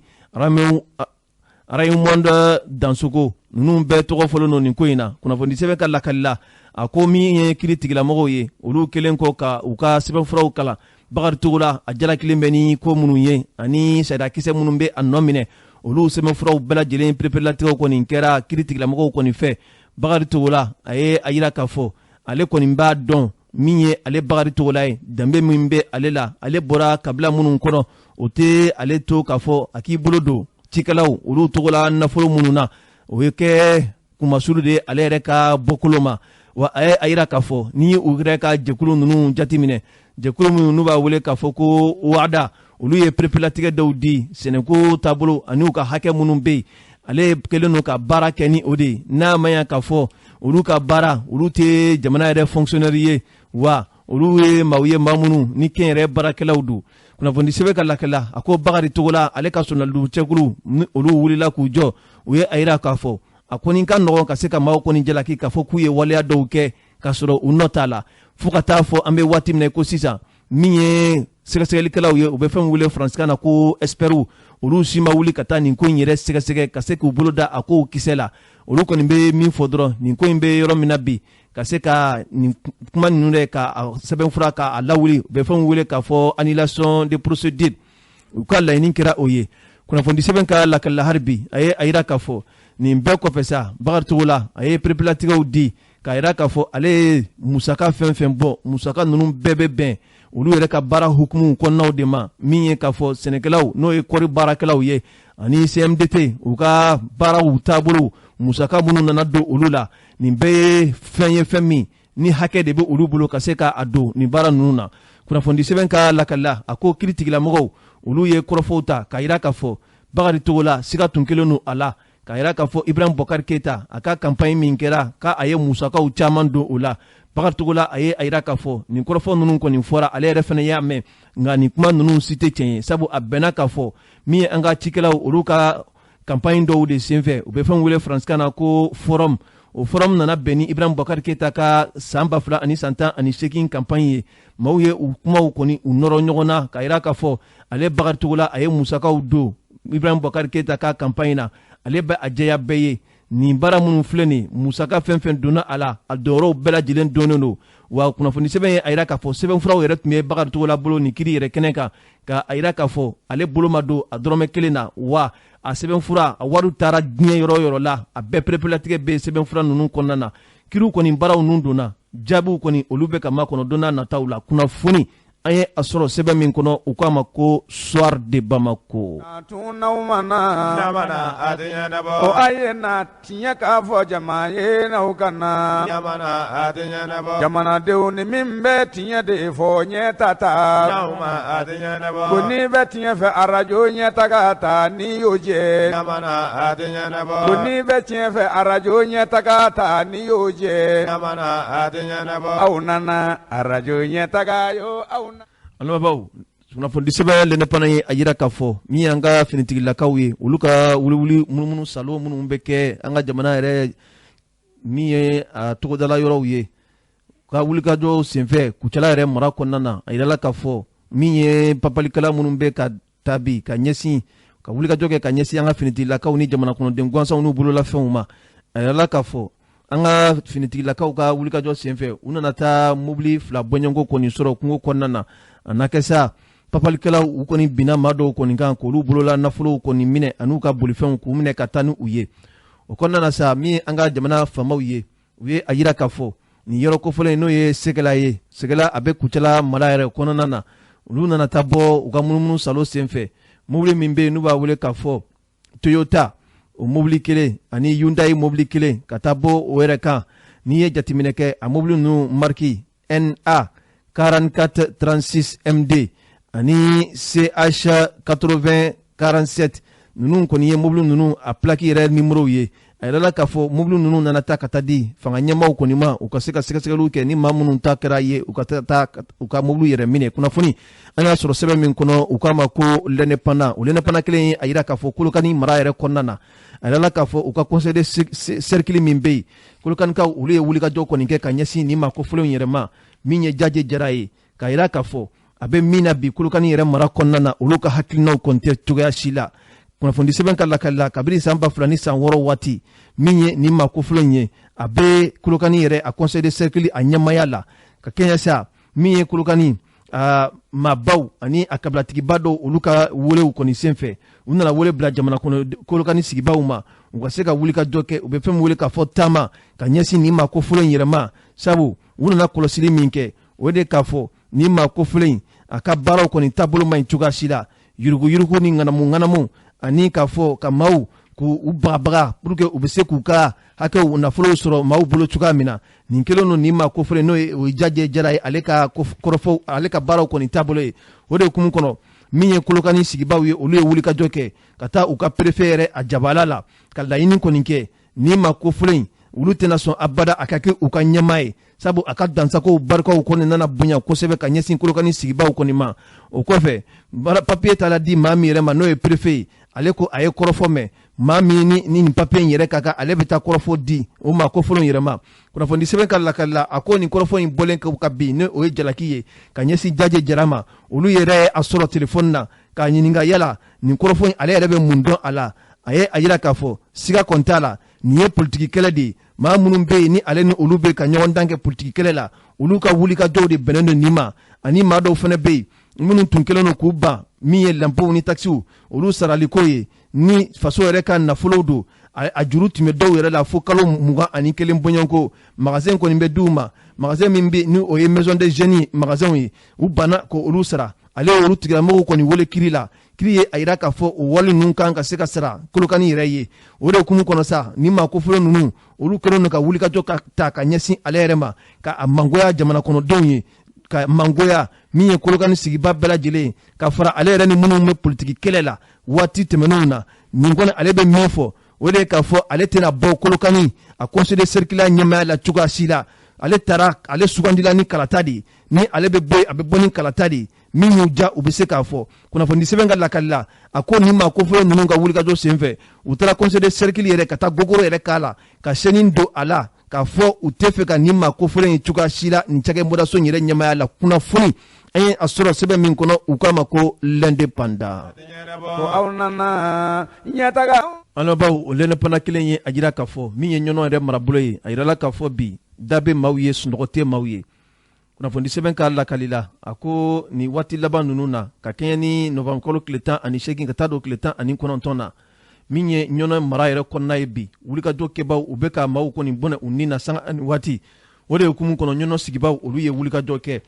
Raymond Dansoko. Ninnu bɛɛ tɔgɔ fɔlen don nin ko in na. Kunnafoni sɛbɛn ka lakali la, a ko min ye kiiri tigilamɔgɔw ye, olu kɛlen kɔ ka u ka sɛbɛnfuraw kalan, Bakari Togola a jalakilen bɛ ni ko minnu ye ani sariyakisɛ minnu bɛ a nɔ minɛ, olu sɛbɛnfuraw bɛɛ lajɛlen pereperelatigɛw kɔni kɛra kiiri tigilamɔgɔw kɔni fɛ. Bakari Togola, a ye a yira k'a fɔ ale kɔni b'a dɔn min ye ale Bakari Togola ye, danbe min bɛ ale la, ale bɔra kabila minnu kɔnɔ, o tɛ ale to k'a fɔ a k'i bolo don cikɛlaw olu tɔgɔla nafolo minnu na. O ye kɛ kumasulu de ye ale yɛrɛ ka bɔkolo ma. Wa a ye a yira k'a fɔ ni u yɛrɛ ka jɛkulu ninnu jateminɛ, jɛkulu minnu n'u b'a wele k'a fɔ ko wada, olu ye perepelatigɛ dɔw di sɛnɛko taabolo ani u ka hakɛ minnu bɛ yen, ale kɛlen don ka baara kɛ ni o de ye. N'a ma ɲa k'a fɔ olu ka baara, olu tɛ jamana yɛrɛ fonctionnaire ye wa, olu ye maaw ye, maa minnu ni kɛnyɛrɛ baarakɛlaw don. Kunnafoni sɛbɛn ka lakɛla, a ko Bakari Togola ale ka sɔnalidu cɛkulu ni olu wulila k'u jɔ, u ye a yira k'a fɔ a kɔni ka nɔgɔn ka se ka maaw kɔni jalaki k'a fɔ k'u ye waleya dɔw kɛ k'a sɔrɔ u nɔ t'a la. Fo ka taa fɔ an bɛ waati min na ko sisan, min ye sɛgɛsɛgɛlikɛlaw ye, u bɛ fɛn wele faransikan na ko experts, olu si ma wuli ka taa nin ko in yɛrɛ sɛgɛsɛgɛ ka se k'u bolo da a kow kisɛ la. Olu kɔni bɛ min fɔ dɔrɔn, nin ko in bɛ yɔrɔ min na bi, ka se ka nin kuma ninnu yɛrɛ ka sɛbɛnfura k'a lawuli, u bɛ fɛn wele k'a fɔ annulation de procédure, u ka laɲini kɛra o ye. Kunnafoni sɛbɛn ka lakalila hali bi, a ye a yira k'a fɔ nin bɛɛ kɔfɛ sa, Bakari Togola a ye perepelatigɛw di k'a yira k'a fɔ ale ye musaka fɛn fɛn bɔ, musaka ninnu bɛɛ bɛ bɛn olu yɛrɛ ka baara hukumu kɔnɔnaw de ma. Min ye k'a fɔ sɛnɛkɛlaw, n'o ye kɔɔri baarakɛlaw ye, ani CMDT, u ka baaraw taabolo, musaka minnu nana don olu la, nin bɛɛ ye fɛn ye, fɛn min ni hakɛ de bɛ olu bolo ka se k'a don nin baara ninnu na. Kunnafoni sɛbɛn ka lakalila, a ko kiiri tigilamɔgɔw, olu ye kɔrɔfɔw ta k'a yira k'a fɔ Bakari Togola, siga tun kelen don a la. K'a yira k'a fɔ Ibrahim Boubacar Keita a ka campagne min kɛra k'a a ye musakaw caman don o la. Bakari Togola a ye a yira k'a fɔ nin kɔrɔfɔ ninnu kɔni fɔra, ale yɛrɛ fana y'a mɛn, nka nin kuma ninnu si tɛ tiɲɛ ye, sabu a bɛnna k'a fɔ min ye an ka cikɛlaw olu ka campagne dɔw de senfɛ, u bɛ fɛn wele faransikan na ko forum. O forum nana bɛn ni Ibrahim Boubacar Keita ka san 2018 campagne ye. Maaw ye u kumaw kɔni u nɔrɔ ɲɔgɔn na k'a yira k'a fɔ ale Bakari Togola a ye musakaw don Ibrahim Boubacar Keita ka campagne na. Ale bɛ a jɛya bɛɛ ye, nin baara minnu filɛ nin, musaka fɛn fɛn donna a la, a dɔnyɔrɔw bɛɛ lajɛlen donnen don. Wa kunnafoni sɛbɛn ye a yira k'a fɔ sɛbɛnfuraw yɛrɛ tun bɛ Bakari Togola bolo nin kiri yɛrɛ kɛnɛ kan, ka a yira k'a fɔ ale bolo ma don a dɔrɔmɛ kelen na. Wa a sɛbɛnfura a wariw taara diɲɛ yɔrɔ o yɔrɔ la, a bɛɛ pereperelatigɛ bɛ sɛbɛnfura ninnu kɔnɔna na. Kiriw kɔni baaraw ninnu donna, jaabiw kɔni olu bɛ ka makɔnɔ don n'a nataw la. Kunnafoni an ye a sɔrɔ sɛbɛn min kɔnɔ, u k'a ma ko Soir de Bamako. O a ye na tiɲɛ k'a fɔ jama ye n'aw ka na jamanadenw ni min bɛ tiɲɛ de fɔ ɲɛ ta ta ko n'i bɛ tiɲɛ fɛ arajo ɲɛ ta ka ta n'i y'o jɛ ko n'i bɛ tiɲɛ fɛ arajo ɲɛ ta ka ta n'i y'o jɛ aw nana arajo ɲɛ taga yo aw. Alamabaw, kunnafoni sɛbɛn L'Indépendant ye a yira k'a fɔ min y'an ka finitigilakaw ye, olu ka wuliwuli munumunu salo minnu bɛ kɛ an ka jamana yɛrɛ min ye a togodala yɔrɔw ye, ka wulikajɔ senfɛ Kucala yɛrɛ mara kɔnɔna na. A yirala k'a fɔ min ye papalikɛla minnu bɛ ka tabi ka ɲɛsin ka wulikajɔ kɛ ka ɲɛsin an ka finitigilakaw ni jamana kɔnɔden gansanw n'u bololafɛnw ma. A yirala k'a fɔ an ka finitigilakaw ka wulikajɔ senfɛ, u nana taa mobili 2 bɔɲɔgɔnko kɔni sɔrɔ kungo kɔnɔna na. A na kɛ sa papalikɛlaw u kɔni binna maa dɔw kɔni kan k'olu bolola nafolow kɔni minɛ an'u ka bolifɛnw k'u minɛ ka taa ni u ye. O kɔnɔna na sa, min ye an ka jamana faamaw ye, u ye a yira k'a fɔ nin yɔrɔ kofɔlen n'o ye Sɛgɛla ye, Sɛgɛla a bɛ Kucala mara yɛrɛ kɔnɔna na. Olu nana taa bɔ u ka munumunu salo senfɛ, mobili min bɛ yen n'u b'a wele k'a fɔ Toyota, o mobili kelen ani Hyundai mobili kelen ka taa bɔ o yɛrɛ kan. N'i ye jateminɛ kɛ, a mobili ninnu mariki NA 44 36 MD ani CH 80 47, ninnu kɔni ye mobili ninnu a plaque yɛrɛ nimorow ye. A yirala k'a fɔ mobili ninnu nana taa ka taa di fanga ɲɛmaaw kɔni ma, u ka se ka sɛgɛsɛgɛliw kɛ ni maa minnu ta kɛra ye, u ka taa u ka mobili yɛrɛ minɛ. Kunnafoni an y'a sɔrɔ sɛbɛn min kɔnɔ, u k'a ma ko L'Indépendant. O L'Indépendant kelen ye a yira k'a fɔ Kolokani mara yɛrɛ kɔnɔna na, a yirala k'a fɔ u ka conseil de cercle min bɛ yen, Kolokanikaw olu ye wulikajɔ kɔni kɛ ka ɲɛsin nin maa kofɔlenw yɛrɛ ma, min ye Jaje Jara ye, k'a yira k'a fɔ a bɛ min na bi Kolokani yɛrɛ mara kɔnɔna na, olu ka hakilinaw kɔni tɛ cogoya si la. Kunnafoni sɛbɛn ka lakali la, kabini san 2006 waati, min ye nin maa kofɔlen ye, a bɛ Kolokani yɛrɛ a conseil de cercle a ɲɛmaaya la, ka kɛɲɛ sa min ye Kolokani a maabaw ani a kabilatigiba dɔw olu ka welew kɔni senfɛ, u nana wele bila jamana kɔnɔ Kolokani sigibaw ma, u ka se ka wulikajɔ kɛ. U bɛ fɛn min wele k'a fɔ taama ka ɲɛsin nin maa kofɔlen yɛrɛ ma, sabu u nana kɔlɔsili min kɛ, o de k'a fɔ nin maa kofɔlen a ka baaraw kɔni taabolo man ɲi cogoya si la, yuruguyurugu ni ŋanamu ŋanamu, ani k'a fɔ ka maaw k'u bagabaga pour que u bɛ se k'u ka hakɛw nafolow sɔrɔ maaw bolo cogoya min na. Nin kelen don nin maa kofɔlen n'o ye o ye Jaje Jara ye, ale ka kɔrɔfɔw ale ka baaraw kɔni taabolo ye. O de hukumu kɔnɔ, min ye Kolokani sigibaw ye, olu ye wulikajɔ kɛ ka taa u ka préfet yɛrɛ a jabala la ka laɲini kɔni kɛ nin maa kofɔlen olu tɛna sɔn abada a ka kɛ u ka ɲɛmaa ye, sabu a ka dansakow barikaw kɔni nana bonya kosɛbɛ ka ɲɛsin Kolokani sigibaw kɔni ma. O kɔfɛ, papiye taara di maa min yɛrɛ ma n'o ye préfet ye, ale ko a ye kɔrɔfɔ mɛn, maa min ni nin papiye in yɛrɛ ka kan, ale bɛ taa kɔrɔfɔ di o maa kofɔlenw yɛrɛ ma. Kunnafoni sɛbɛn ka lakali la, a ko nin kɔrɔfɔ in bɔlen ka bin ni o ye jalaki ye ka ɲɛsin Jaje Jara ma. Olu yɛrɛ ye a sɔrɔ telefɔni na k'a ɲininka yala nin kɔrɔfɔ in ale yɛrɛ bɛ mun dɔn a la. A ye a yira k'a fɔ siga kɔni t'a la, nin ye politiki kɛlɛ de ye. Maa minnu bɛ yen ni ale ni olu bɛ ka ɲɔgɔn dan kɛ politiki kɛlɛ la, olu ka wulikajɔw de bɛnnen don nin ma, ani maa dɔw fana bɛ yen minnu tun kɛlen don k'u ban min ye lanpow ni takisiw olu saraliko ye, ni faso yɛrɛ ka nafolow don, a juru tun bɛ dɔw yɛrɛ la fo kalo 21 bɔɲɔgɔnko. Magasin kɔni bɛ d'u ma, magasin min bɛ ni o ye maison des jeunes magasinw ye, u banna k'olu sara. Ale y'olu tigilamɔgɔw kɔni wele kiri la, kiri ye a yira k'a fɔ o wali ninnu kan ka se ka sara Kolokani yɛrɛ ye. O de hukumu kɔnɔ sa, nin maa kofɔlen ninnu olu kɛlen don ka wulikajɔ ka ta ka ɲɛsin ale yɛrɛ ma, ka a mangoya jamana kɔnɔdenw ye, ka mangoya min ye Kolokani sigiba bɛɛ lajɛlen, ka fara ale yɛrɛ ni minnu bɛ politiki kɛlɛ la waati tɛmɛnenw na. Nin kɔni ale bɛ min fɔ, O de ye k'a fɔ ale tɛna bɔ Kolokani a conseil de cercle ɲɛmaaya la cogoya si la. Ale taara, ale sugandila ni kalata de ye. Ni ale bɛ bɔ yen, a bɛ bɔ ni kalata de ye. Min y'u ja, u bɛ se k'a fɔ. Kunnafoni sɛbɛn ka lakali la, a ko nin maa kofɔlen ninnu ka wulikajɔ senfɛ, u taara conseil de cercle yɛrɛ ka taa gogoro yɛrɛ k'a la, ka sɛni don a la, k'a fɔ u tɛ fɛ ka nin maa kofɔlen ye cogoya si la nin cakɛbɔdaso in yɛrɛ ɲɛmaaya la. Kunnafoni an ye a sɔrɔ sɛbɛn min kɔnɔ, u k'a ma ko L'Indépendant. Ko aw nana ɲɛtaga. An baw, o L'Indépendant kelen ye a jira k'a fɔ min ye Ɲɔnɔ yɛrɛ marabolo ye, a yirala k'a fɔ bi da bɛ maaw ye, sunɔgɔ tɛ maaw ye. Kunnafoni sɛbɛn k'a lakali la, a ko nin waati laban ninnu na, ka kɛɲɛ ni novembre kalo tile 18 ka taa don tile 19 na, min ye Ɲɔnɔ mara yɛrɛ kɔnɔna ye bi, wulikajɔ kɛbaw u bɛ ka maaw kɔni bɔnɛ u ni na sanga ani waati. O de hukumu kɔnɔ, Ɲɔnɔ sigibaw olu ye wulikajɔ kɛ,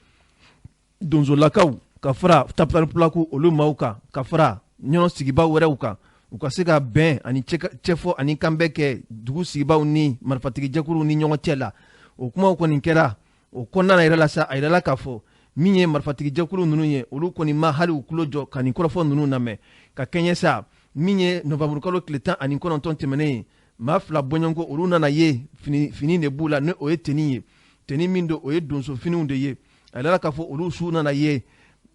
donsolakaw ka fara Tapitali olu maaw kan, ka fara Ɲɔnɔ sigibaw wɛrɛw kan, u ka se ka bɛn ani cɛfɔ ani kanbɛn kɛ dugu sigibaw ni marifatigijɛkuluw ni ɲɔgɔn cɛ la. O kumaw kɔni kɛra o kɔnɔna yɛrɛ la sa. A yirala k'a fɔ min ye marifatigijɛkulu ninnu ye, olu kɔni ma hali u tulo jɔ ka nin kɔrɔfɔ ninnu lamɛn. Ka kɛɲɛ sa min ye novembre kalo tile 19 tɛmɛnen ye, maa fila bɔɲɔgɔnko olu nana ye, fini de b'u la, ni o ye tenue ye, tenue min don, o ye donsofiniw de ye. A yirala k'a fɔ olu su nana ye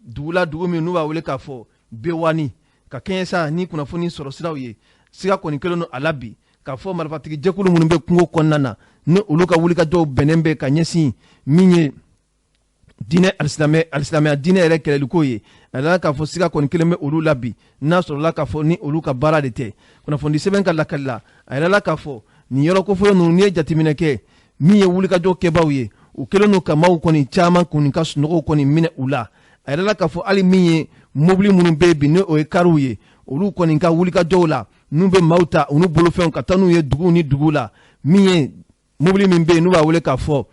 dugu la, dugu min n'u b'a wele k'a fɔ Bewani. Ka kɛɲɛ sa ni kunnafoni sɔrɔ siraw ye, siga kɔni kɛlen don a la bi k'a fɔ marifatigi jɛkulu minnu bɛ kungo kɔnɔna na, ni olu ka wulikajɔw bɛnnen bɛ ka ɲɛsin min ye diinɛ alisilamɛ, alisilamɛya diinɛ yɛrɛ kɛlɛliko ye. A yirala k'a fɔ siga kɔni kelen bɛ olu la bi, n'a sɔrɔla k'a fɔ ni olu ka baara de tɛ. Kunnafoni sɛbɛn ka lakali la, a yirala k'a fɔ nin yɔrɔ kofɔlen ninnu, n'i ye jateminɛ kɛ min ye wulikajɔ kɛbaw ye, u kɛlen don ka maaw kɔni caman kɔni ka sunɔgɔw kɔni minɛ u la. A yirala k'a fɔ hali min ye mobili minnu bɛ yen bi, ni o ye kariw ye, olu kɔni ka wulikajɔw la, n'u bɛ maaw ta u n'u bolofɛnw ka taa n'u ye duguw ni duguw la, min ye mobili min bɛ yen n'u b'a wele k'a fɔ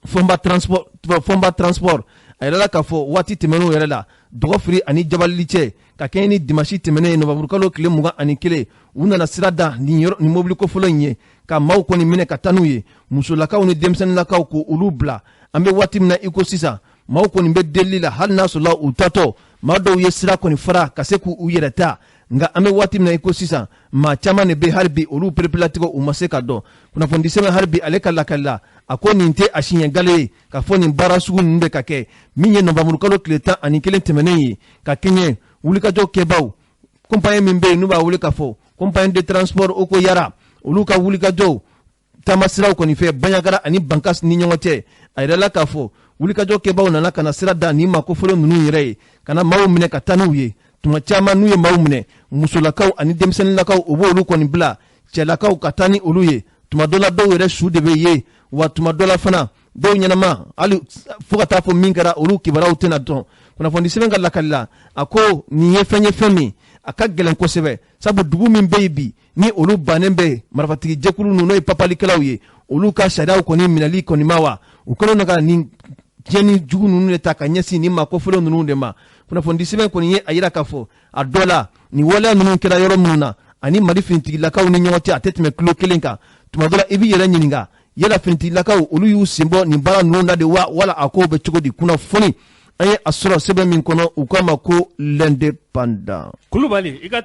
Fɔnba Transport, Fɔnba Transport, a yirala k'a fɔ waati tɛmɛnenw yɛrɛ la, Dɔgɔfiri ani Jabalili cɛ, ka kɛɲɛ ni dimanche tɛmɛnen ye, novembre kalo tile 21, u nana sira da nin yɔrɔ nin mobili kofɔlɔ in ye, ka maaw kɔni minɛ ka taa n'u ye, musolakaw ni denmisɛnninlakaw, ko olu bila. An bɛ waati min na i ko sisan, maaw kɔni bɛ delili la, hali n'a sɔrɔla u tatɔ maa dɔw ye sira kɔni fara ka se k'u yɛrɛ ta. Nka an bɛ waati min na i ko sisan, maa caman de bɛ hali bi olu perepelatigɛ u ma se ka dɔn. Kunnafoni sɛbɛn hali bi ale ka lakali la, a ko nin tɛ a siɲɛ gale ye k'a fɔ nin baara sugu ninnu bɛ ka kɛ. Min ye novembre kalo tile 11 tɛmɛnen ye, ka kɛɲɛ wulikajɔ kɛbaw, compagnie min bɛ yen n'u b'a wele k'a fɔ Compagnie de Transport Okoyara, olu ka wulikajɔw taamasiraw kɔni fɛ Banjagara ani Bankas ni ɲɔgɔn cɛ, a yirala k'a fɔ wulikajɔ kɛbaw nana ka na sira da nin maa kofɔlen ninnu yɛrɛ ye, ka na maaw minɛ ka taa n'u ye. Tuma caman n'u ye maaw minɛ, musolakaw ani denmisɛnninlakaw, u b'olu kɔni bila, cɛlakaw ka taa ni olu ye. Tuma dɔ la, dɔw yɛrɛ su de bɛ ye wa, tuma dɔ la fana dɔw ɲɛnama, hali fo ka taa fɔ min kɛra, olu kibaruyaw tɛna dɔn. Kunnafoni sɛbɛn ka lakali la, a ko nin ye fɛn ye, fɛn min a ka gɛlɛn kosɛbɛ, sabu dugu min bɛ yen bi, ni olu bannen bɛ marifatigi jɛkulu ninnu, n'o ye papalikɛlaw ye, olu ka sariyaw kɔni minɛli kɔni ma wa, u kɛlen don ka nin tiɲɛni jugu ninnu de ta ka ɲɛsin nin maa kofɔlen ninnu de ma. Kunnafoni sɛbɛn kɔni ye a yira k'a fɔ a dɔ la, nin waleya ninnu kɛra yɔrɔ minnu na, ani Mali finitigilakaw ni ɲɔgɔn cɛ, a tɛ tɛmɛ kilo kelen kan. Tuma dɔ la, i b'i yɛrɛ ɲininka yala finitigilakaw olu y'u sen bɔ nin baara ninnu na de wa, wala a kow bɛ cogo di? Kunnafoni an ye a sɔrɔ sɛbɛn min kɔnɔ, u k'a ma ko L'Indépendant. Kulubali i ka